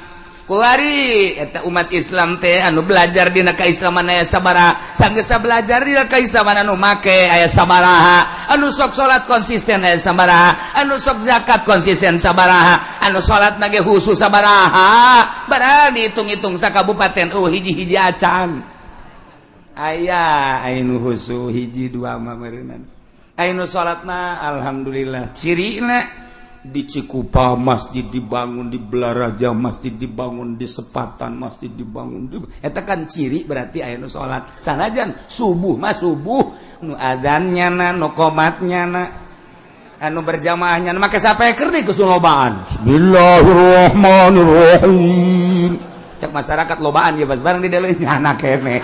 Kuari eta umat Islam teh anu belajar dina kaislaman aya sabaraha, sanggeus belajar dina kaislaman anu make aya sabaraha, anu sok salat konsisten aya sabaraha, anu sok zakat konsisten sabaraha, anu salat nage khusus sabaraha. Barang dihitung-hitung sa kabupaten oh hiji-hiji acan. Aya anu khusus hiji dua mah meureunana. Anu salatna alhamdulillah cirina di Cikupa masjid dibangun, di Belaraja masjid dibangun, di Sepatan masjid dibangun. Eta kan ciri berarti aya nu salat. Sanajan subuh mah subuh nu azannya na, nu qomatnya na, anu berjamaahnya na, make sapeker deui geus lobaan. Bismillahirrahmanirrahim. Cek masyarakat lobaan ya bas barang di dalam nyana kene.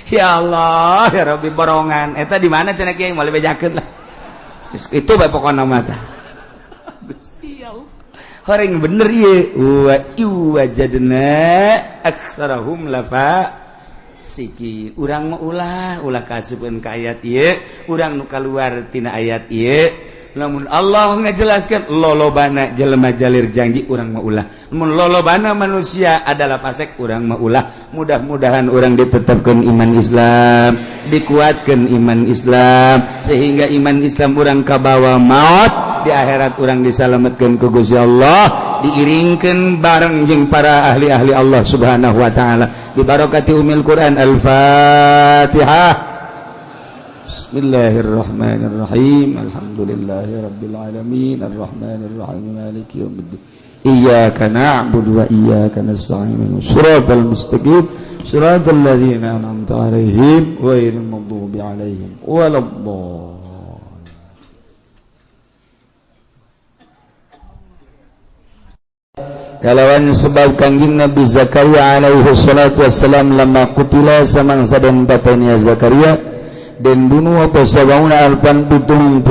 Ya Allah, ya Rabbi borongan. Eta di mana cenah kiai moal bejakeun lah. Itu bae pokona mah tah. Gusti Allah. Horeng bener ieu. Wa wajadna aktsarahum lafa siki. Urang mah ulah kaasupeun ka ayat ieu, urang nu kaluar tina ayat ieu. Lamun Allah ngajelaskeun lolobana jelema jalir janji urang mah ulah. Mun lolobana manusia adalah fasik urang mah ulah. Mudah-mudahan urang ditetapkeun iman Islam, dikuatkan iman Islam sehingga iman Islam urang kabawa maut di akhirat urang disalametkeun ku Gusti Allah, diiringkeun bareng jeung para ahli-ahli Allah Subhanahu wa taala. Bi barakati umil Quran. Al-Fatihah. Bismillahirrahmanirrahim. Alhamdulillahirabbil alamin arrahmanirrahim maliki yaumiddin. Iyyaka na'budu wa iyyaka nasta'in. Shiratal mustaqim. Shiratal ladzina an'amta 'alaihim ghairil maghdubi 'alaihim waladdallin. Kalawan sebab Kangjeng Nabi Zakaria alaihi salatu wassalam lama kutila samangsa den papanya Zakaria dan bunuh apa sabauna alpan 70,000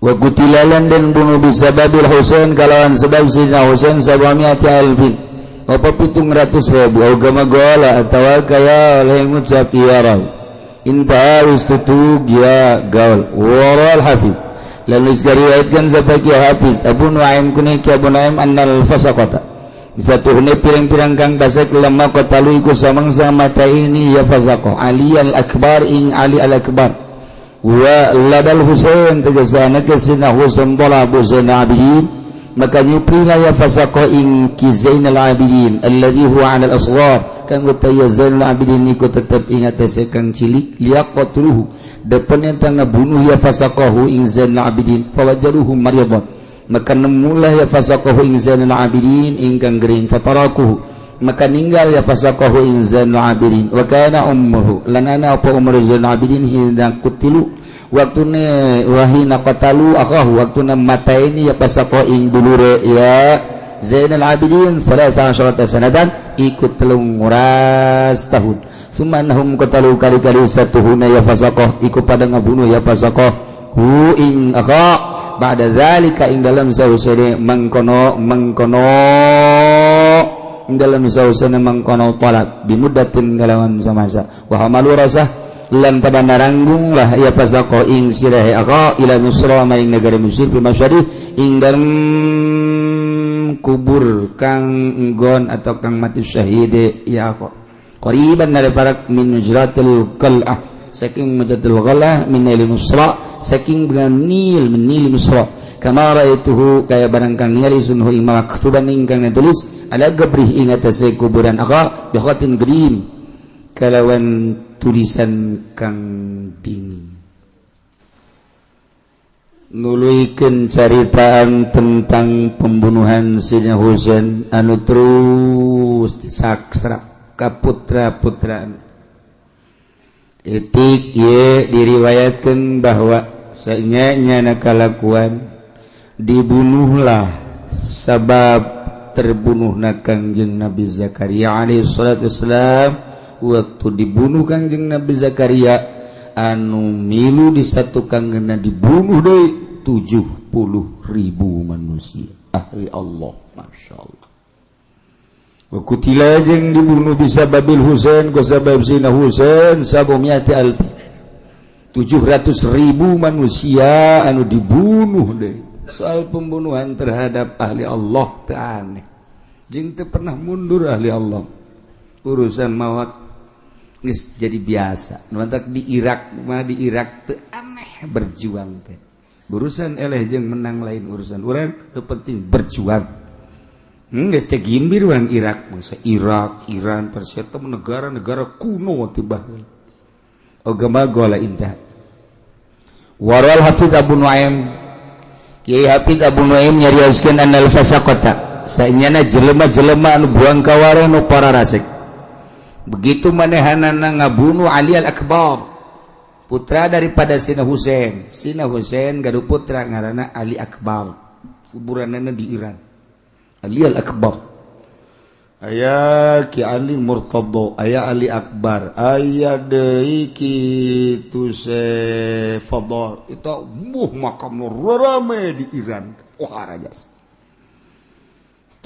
wa kutilalan dan bunuh bisababil Husain kalawan sebab Sayyidina Husain sabamiati alfin apa 700,000 agama gola atawa kaya oleh ngucap ya raw inta wis tutug ya gaul waral hafiz lalu riwayatkan sampai ki hafiz Abu Nuaim kuning ki Abu Nuaim annal fasaqata satuhne pirang-pirang kang basek lemah kotalu iku samangsa mata ini ya fasaqo Ali al-Akbar ing Ali al-Akbar wa ladal Husain tegasana ke sina Husain talabu Zainabin Maka nyuprilah ya fasaqah ing Ki Zainal Abidin alladzi huwa 'ala al-asghar, kang utaya Zainal Abidin iku tetep ing atase kang cilik, liyaqtuluhu, depen eta ngabunuh ya fasaqahu ing Zainal Abidin. Fawajaruhu maridan, maka nemulah ya fasaqahu ing Zainal Abidin ingkang gering. Fatarakuhu, maka ninggal ya fasaqahu ing Zainal Abidin. Wa kana ummuhu, lan ana apa umur Zainal Abidin, hina kutilu, waktune wahina qatalu akhahu, waktuna mataini ya fasaqah ing dulure ya Zainal Abidin, 13 sanatan, ikut 13 tahun. Summa annahum qatalu, kali-kali satuhuna ya fasaqah iku pada ngabunuh ya fasaqah hu ing akha ba'da zalika, ing dalam sausene mangkono mangkono, ing dalam sausene mangkono talab, bimuddatin, kalawan samasa. Wa hamalu rasah, lan pada naranggung lah ya fasaqah ing sirahe akha, ila Misra, maring negara Mesir, fi masyari, ing dalem kubur kang nggon atau kang mati syahid ya akha, qariban dari parak, min mujratil qal'ah, saking mujratil qal'ah, min nil Misra, saking dengan Nil, min Nil Misra, kama ra'aituhu, kaya barang kang ningali sun hu ing maktuban, ingkang tulis, ala gabrih, ing atase kuburan akha, bi khatin grim, kalawan tulisan kang dingin. Nuluykeun caritaan tentang pembunuhan Sidina Husain anu terus disaksra ka putra-putra etik ye, diriwayatkan bahwa sanyana kalakuan dibunuhlah sabab terbunuh Kangjeng Nabi Zakaria alaihi salatu wassalam. Waktu dibunuh Kangjeng Nabi Zakaria, anu milu di satu kangena dibunuh deh 70.000 manusia ahli Allah. Masya Allah. Wa kutila, jeung dibunuh, bisa babil Husain, ku sabab Sina Husain, sab'umiati alfi, 700.000 manusia anu dibunuh deh. Soal pembunuhan terhadap ahli Allah teu aneh, jeung teu pernah mundur ahli Allah. Urusan maut geus jadi biasa. Nu di Irak mah, di Irak teu aneh berjuang teh. Urusan eleh jeung menang lain urusan urang, nu penting berjuang. Geus teh gimbir urang Irak, bangsa Irak, Iran, Persia teh negara-negara kuno ti baheula. Agama gola intah. Waral Hafiz Abu Nuaim, Kiai Hafiz Abu Nuaim nyarioskeun, annal fasaqata, sanyana jelema-jelema anu buang kawareh, nu para rasek, begitu manehanana ngabunuh Ali Al-Akbar, putra daripada Sina Husain. Sina Husain gaduh putra ngaranna Ali Akbar, kuburanana di Iran. Ali Al-Akbar aya, Ki Ali Murtado aya, Ali Akbar aya deui, kitu se Fadl itu muh makam rame di Iran. Wah, raja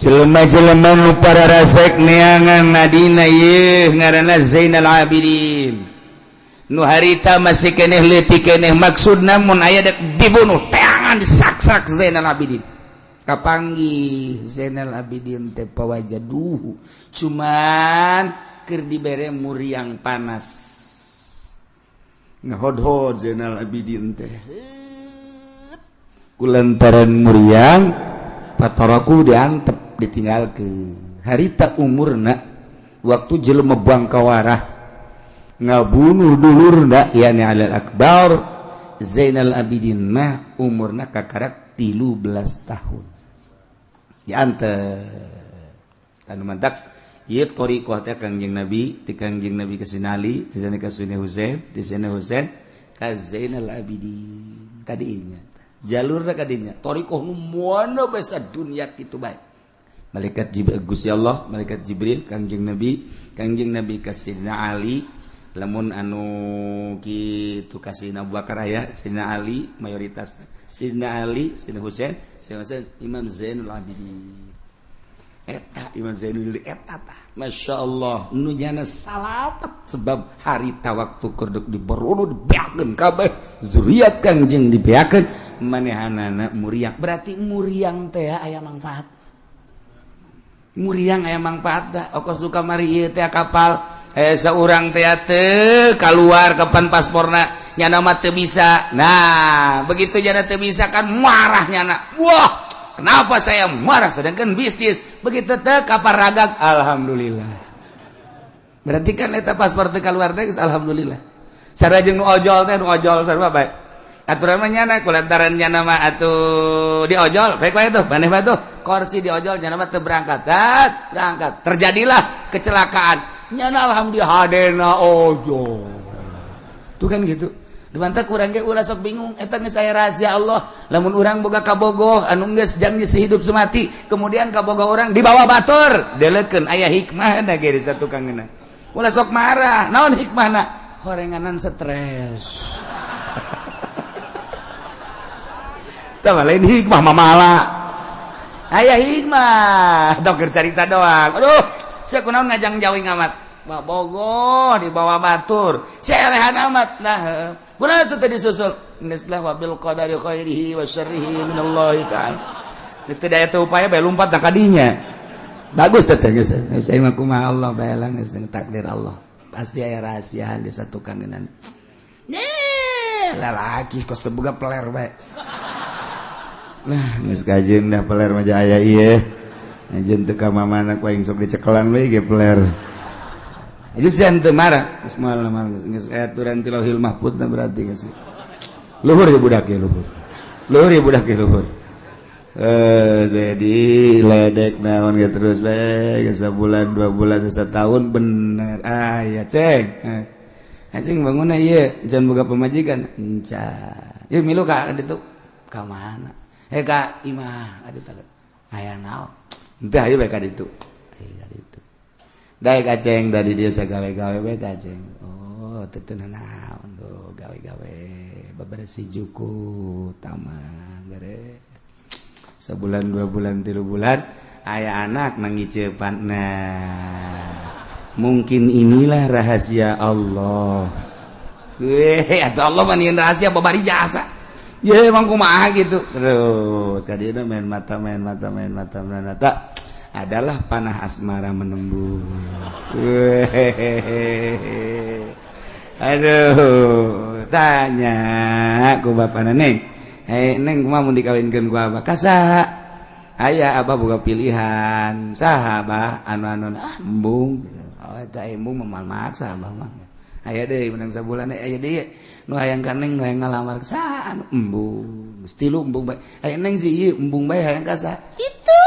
jelema-jelema nu para rasek neangan nadina yeuh ngaranna Zainal Abidin nu harita masih keneh leutik keneh. Maksudna mun aya dek dibunuh, teangan disaksak Zainal Abidin. Kapanggih Zainal Abidin teh, pawajaduhu, cuman keur dibere muriang panas, ngehodhod Zainal Abidin teh kulantaran muriang. Pataraku, diantep, ditinggalkeun. Harita umurna waktu jelema bangkawarah ngabunuh dulurna, yani Alil Akbar, Zainal Abidin mah umurna kakarak 13 tahun, diantep. Anu mantak ieu thariqah teh Kangjeng Nabi, ti Kangjeng Nabi ka Sina Ali, ti sana ka Sina Husain, ti Sina Husain ka Zainal Abidin, kadinya jalurna, kadinya thariqah nu moana basa dunya kitu bae. Malaikat Jibril, Gusti Allah, malaikat Jibril, Kangjeng Nabi, Kangjeng Nabi ka Sidina Ali. Lamun anu kitu ka Sidina Abu Bakar aya, Sidina Ali mayoritas, Sidina Ali, Sidina Husain, Sidina Husain, Imam Zainul Abidin. Eta Imam Zainul eta tah, Masya Allah, nu nyana salamet sebab harita waktu kerdek diberono, dibeakeun kabeh zuriat Kangjeng, dibeakeun manehanana muriang. Berarti muriang teh aya manfaat. Muriang aya manfaat dah. Okos suka mari ieu teh kapal seorang teh teu keluar kapan pasporna, nyana mah teu bisa. Nah, begitu nyana teu bisa kan marah nyana. Wah, Kenapa saya marah sedangkan bisnis begitu teh kapar ragag alhamdulillah. Berarti kan eta paspor teh keluar teh alhamdulillah. Sarua jeung nu ojol teh nu ojol sarua bae. Aturan mah nyana kulantaran nyana mah atuh di ojol baik bae tuh maneh bae tuh kursi di ojol nyana mah teu berangkat. Dat berangkat. Terjadilah kecelakaan. Nyana alhamdulillah hadena ojol. Tuh kan gitu. Dimantah kurang ge ulah sok bingung eta geus aya rahasia Allah. Lamun urang boga kabogoh anu geus janji sehidup semati, kemudian kabogoh urang dibawa batur, deleukeun aya hikmahna ge di satukangeuna. Ulah sok marah, naon hikmahna? Horenganan stres. Tah lain hikmah mamala. Aya hikmah, dokter carita doang. Aduh, sia kunaon ngajang jauh amat. Bogoh dibawa batur, sia elehan amat. Nah, kunaon itu tadi susul? Geus lah wabil qadari khairihi wa syarrihi minallahi ta'ala. Geus teu daya teu upaya bae lumpat ka dinya. Bagus teh geus. Geus mah kumaha Allah bae lah geus takdir Allah. Pasti aya rahasia di satu kangenan. Nih, lalaki kos teu boga peler bae. Lah geus kajeun dah peler mah aya ieu. Anjeun teu ka mamana ku aing sok dicekelan we ge peler. Aja sih teu marah, geus moal mah geus aya aturan ti Lauhil Mahfuz na berarti geus. Luhur ya budak ge luhur. Luhur ya budak ge luhur. Jadi ledek naon ge terus bae sabulan 2 bulan setahun bener. Ah ya ceng. Anjing bangunna ieu jangan boga pamajikan. Encan. Ieu milu ka ditu ka mana? Ka imah adi teh. Aya naon? Henteu ayo bae ka ditu. Ayo ka ditu. Daek aceng tadi dia sagawe-gawe bae ka aceng. Oh, teu teu naon do gawe-gawe bebersih juku taman beres. Sebulan 2 bulan 3 bulan aya anak nangicepan. Nah, mungkin inilah rahasia Allah. Atau Allah mah nieun rahasia babari jasa. Ye emang kumaha gitu. Terus ka dieu main mata main mata main mata main mata adalah panah asmara menembus. Aduh, tanya ku bapana neng. Hei neng kumaha mun dikawinkeun ku abah? Ka saha? Aya abah boga pilihan. Saha abah? Anu-anu ah embung. Oh eta embung mah maksa abah mah. Aya deui menang sabulan aya deui nu hayang ka neng nu hayang ngalamar saha anu embung. Geus tilu embung bae. Aya neng sih ieu embung bae hayang ka saha? Itu.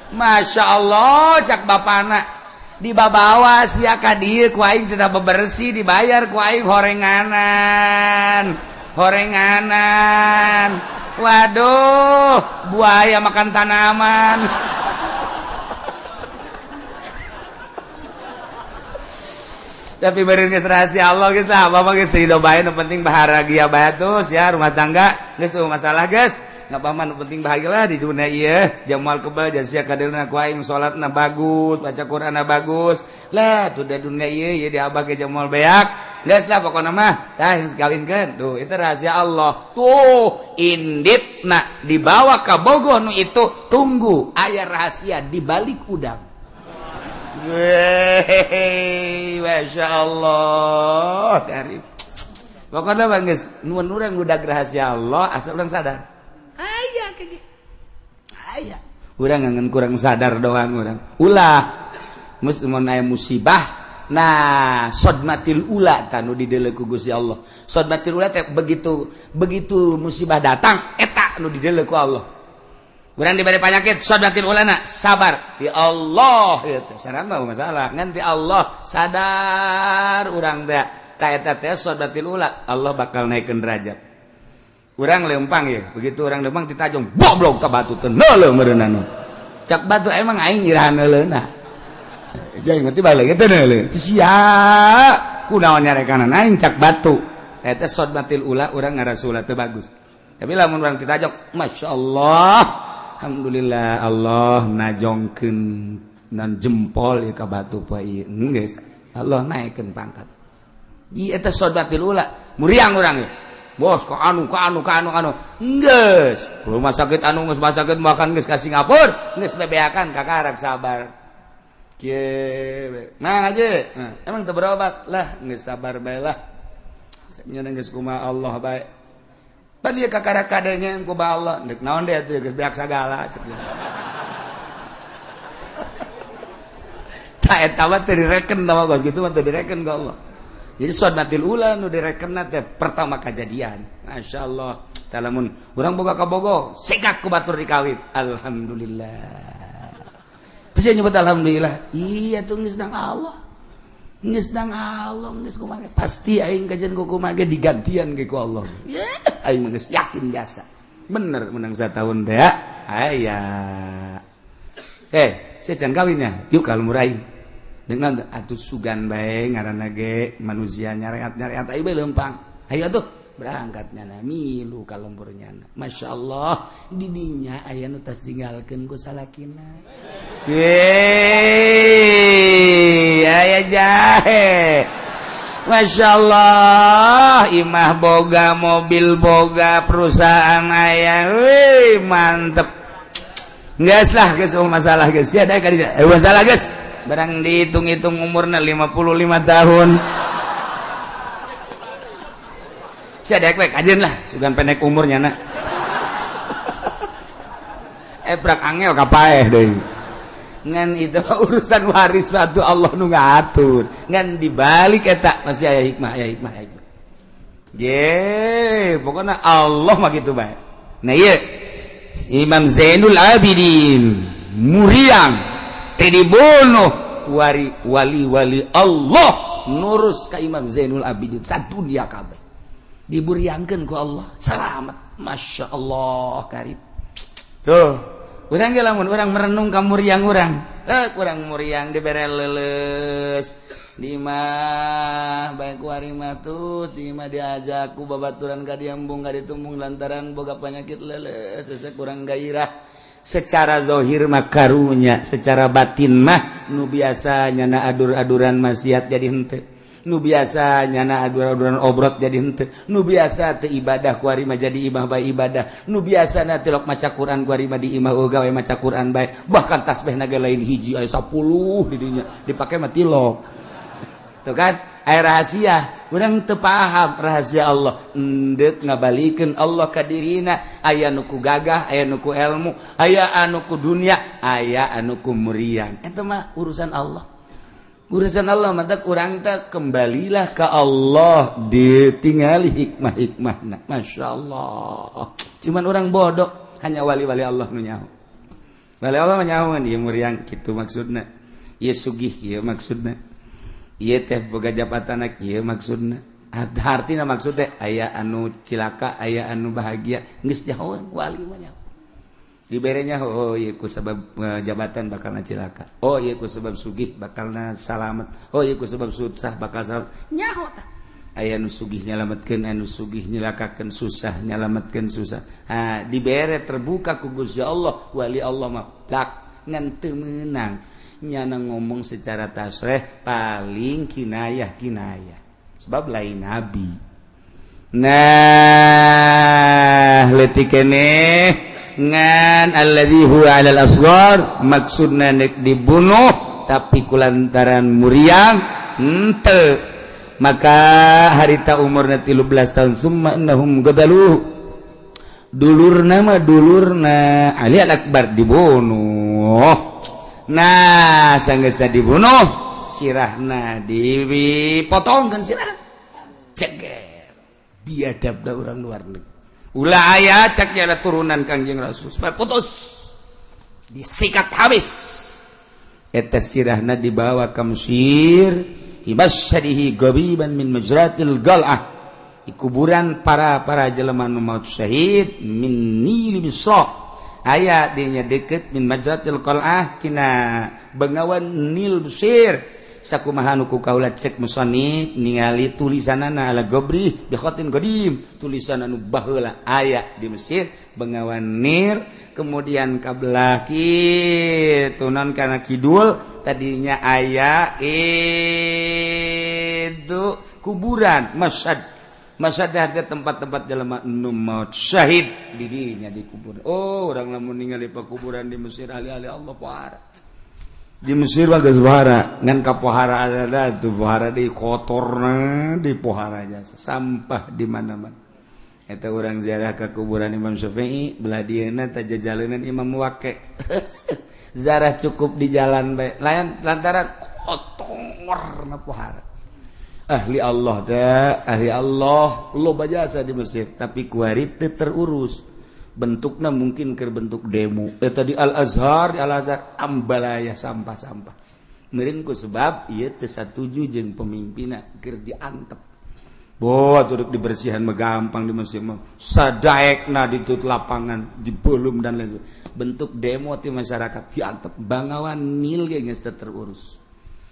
Masya Allah cak bapana dibabawa sia ka dieu ku aing teu bebersih dibayar ku aing horenganan. Horenganan. Waduh, buaya makan tanaman. Tapi beureun geus rahasia Allah geus lah, bapak geus ridho bae nu penting bahagia bae terus ya rumah tangga geus masalah geus. Nggak apa-apa, nu penting bahagialah di dunia ieu. Jamal kebal jadi sia kadeulna ku aing salatna bagus, baca Qur'anna bagus. Lah tuh da dunia ieu ieu di abah ge jamal beak. Geus lah pokona mah, tah geus kawinkeun. Tuh itu rahasia Allah. Tuh inditna dibawa ka bogoh nu itu, tunggu aya rahasia di balik udang. Weh, Masya Allah. Dari pokoknya mah geus nuhun urang udah rahasia Allah asal urang sadar. Aya kayak aya. Urang ngan kurang sadar doang urang. Ulah mus mun aya musibah. Nah, sodmatil ula tanu dideuleu ku Gusti Allah. Sodmatil ula teh begitu begitu musibah datang eta nu dideuleu ku Allah. Urang diberi penyakit sodmatil ulana sabar ti Allah ieu teh saran mah masalah ngan ti Allah sadar urang teh ka eta teh sodmatil ula Allah bakal naikeun derajat. Urang lempang ya, begitu urang lempang ditajong goblok ka batu teh neuleuh meureunana. Cak batu emang aing irahan neuleuna. Jeung ngerti balik teh neuleuh. Sia kunaon nyarekanana aing cak batu. Eta sodmatil ula urang ngarasula teu bagus. Tapi lamun urang ditajong masyaallah alhamdulillah Allah najongkeun nan jempol ieu ka batu poe ieu. Geus Allah naikeun pangkat. Ieu eta sodmatil ula muriang urang ieu. Bos ka anu ka anu ka anu anu geus rumah sakit anu geus rumah sakit makan geus ka Singapura geus bebeakan kakarak sabar kieu nah aja nah, emang teu berobat lah geus sabar bae lah nya geus kumaha Allah bae Pan ieu kakara kadenya ku Allah deuk naon deui atuh geus beak sagala cek. Tah eta mah teu direken tah mah geus kitu mah teu direken ku Allah. Jadi sodmatil ula nu direkenna teh pertama kajadian. Masyaallah. Tah lamun urang boga kabogo, sikat ku batur dikawit. Alhamdulillah. Pasti nyebut alhamdulillah. Iya tuh geus dang Allah. Geus dang Allah geus kumaha. Pasti aing kajian ku kumaha ge digantian ge ku Allah. Aing mah geus yakin biasa. Bener menang satahun teh. Aya. Saya can kawinnya. Yuk kalau murahin. Dengan atuh sugan bae ngaranna ge manusia nyareat-nyareat ayo bae leumpang. Ayo atuh berangkat nyana milu ka lembur nyana. Masyaallah didinya aya nu tas tinggalkeun ku salakina. Yeay, aya jahe. Masyaallah imah boga, mobil boga, perusahaan aya. Wih, mantep. Geus lah geus masalah geus. Sia da ka dieu. Masalah geus. Barang dihitung-hitung umurna 55 tahun. Sia daek we kajeun lah, sugan pendek umurnya na. Prak angel kapaeh deui. Ngan itu urusan waris batu Allah nu ngatur. Ngan dibalik eta masih aya hikmah, aya hikmah, aya hikmah. Ye, pokokna Allah mah kitu bae. Nah ieu Imam Zainul Abidin muriang dibunuh kuari wali-wali Allah nurus ka Imam Zainul Abidin sadunia kabeh diburiangkeun ku Allah selamat. Masya Allah karib tuh urang ge lamun urang merenung ka muriang urang kurang muriang dibere leuleus di imah bae kuari mah tus di imah diajak ku babaturan ka diembung ka ditumbung lantaran boga penyakit leuleus sesek kurang gairah. Secara zahir mah karunya, secara batin mah nu biasa nyana adur-aduran maksiat jadi henteu, nu biasa nyana adur-aduran obrot jadi henteu, nu biasa teu ibadah kuari mah jadi imah bae ibadah, nu biasa na tilok maca Quran kuari mah di imah gawe maca Quran bae, bahkan tasbih naga lain hiji aya 10 di dinya dipake mah tilok. Tuh kan aya rahasia, urang teu paham rahasia Allah. Endek ngabalikeun Allah ka dirina, aya nu ku gagah, aya nu ku ilmu, aya anu ku dunia, aya anu ku muriang. Eta mah urusan Allah. Urusan Allah mah urang teh kembalilah ka Allah, ditingali hikmah-hikmahna. Masyaallah. Cuman orang bodoh, hanya wali-wali Allah nu nyaho. Wali Allah mah nyaho ieu muriang kitu maksudna. Ieu sugih ieu maksudna. Ieu teh boga jabatan ieu maksudna. Hartina maksud teh aya anu cilaka, aya anu bahagia, geus nyahoan wali mah nyaho. Diberenya oh ieu ku sebab jabatan bakalna cilaka. Oh ieu ku sebab sugih bakalna salamet. Oh ieu ku sebab susah bakal salamet. Nyaho tah. Aya nu sugih nyalametkeun, anu sugih nyilakakeun, susah nyalametkeun susah. Ha dibere terbuka ku Gusti Allah, wali Allah mah plak ngan teu meunang. Nyana ngomong secara tasreh paling kinayah-kinayah sebab lain nabi. Nah leutik keneh ngan alladzi huwa 'alal asghar maksudna nek dibunuh tapi kulantaran muriang henteu maka harita umurna 13 tahun summa innahum gadaluh dulurna mah dulurna Ali al-Akbar dibunuh. Nah sanggeusna dibunuh sirahna dipotongkeun sirah ceger biadabna urang luar negeri ulah aya cek nyala turunan Kangjeng Rasul supaya putus disikat habis eta sirahna dibawa ka Mesir hibasyadihi gabiban min majratil gal'ah di kuburan para jelema nu maut syahid min nil Misra aya dinya deket min majratil qal'ah kina bengawan Nil Mesir sakumaha nu ku kaula cek musannif ningali tulisanana ala gabri bi khatin qadim tulisan anu baheula aya di Mesir bengawan Nil kemudian ka belah kitu non kana kidul tadinya aya itu kuburan masyad masa ada tempat-tempat jelema nu maut syahid didinya dikubur. Oh, urang lamun ningali pakuburan di Mesir ahli-ahli Allah pohara. Di Mesir mah geus pohara, ngan ka pohara ada tuh pohara di kotorna di pohara jasa, sampah di mana-mana. Eta urang ziarah ke kuburan Imam Syafi'i, belah dieuna teh jajalenan Imam Wake. Ziarah cukup di jalan bae. Lain lantaran kotor na pohara. Ahli Allah teh, ahli Allah loba jasa di Mesir, tapi kuari teu terurus. Bentukna mungkin keur bentuk demo. Eta di Al Azhar, di Al Azhar ambalaya sampah-sampah. Meureun ku sebab ieu teu satuju jeung pemimpinna keur diantep. Boh, turut dibersihan mah gampang di Mesir mah. Sadaekna ditut lapangan, dibelum dan lain sebagainya. Bentuk demo ti masyarakat diantep Bangawan Nil ge geus teu terurus.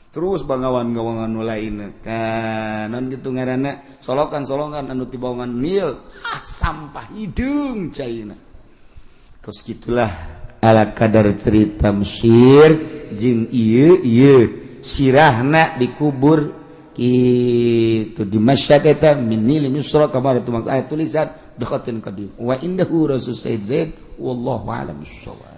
Terus bangawan-gawangan nu lainna kan non kitu ngaranna solokan-solokan anu ti bawangan Nil, ah, sampah hideung caina. Kos gitulah ala kadar cerita Mesir jeung ieu ieu sirahna dikubur itu di masyarakat eta min Nil Misra kamar itu ayat tulisan bi khatin qadim wa indahu rasul Sayyid Zaid, wallahu a'lam bissawab.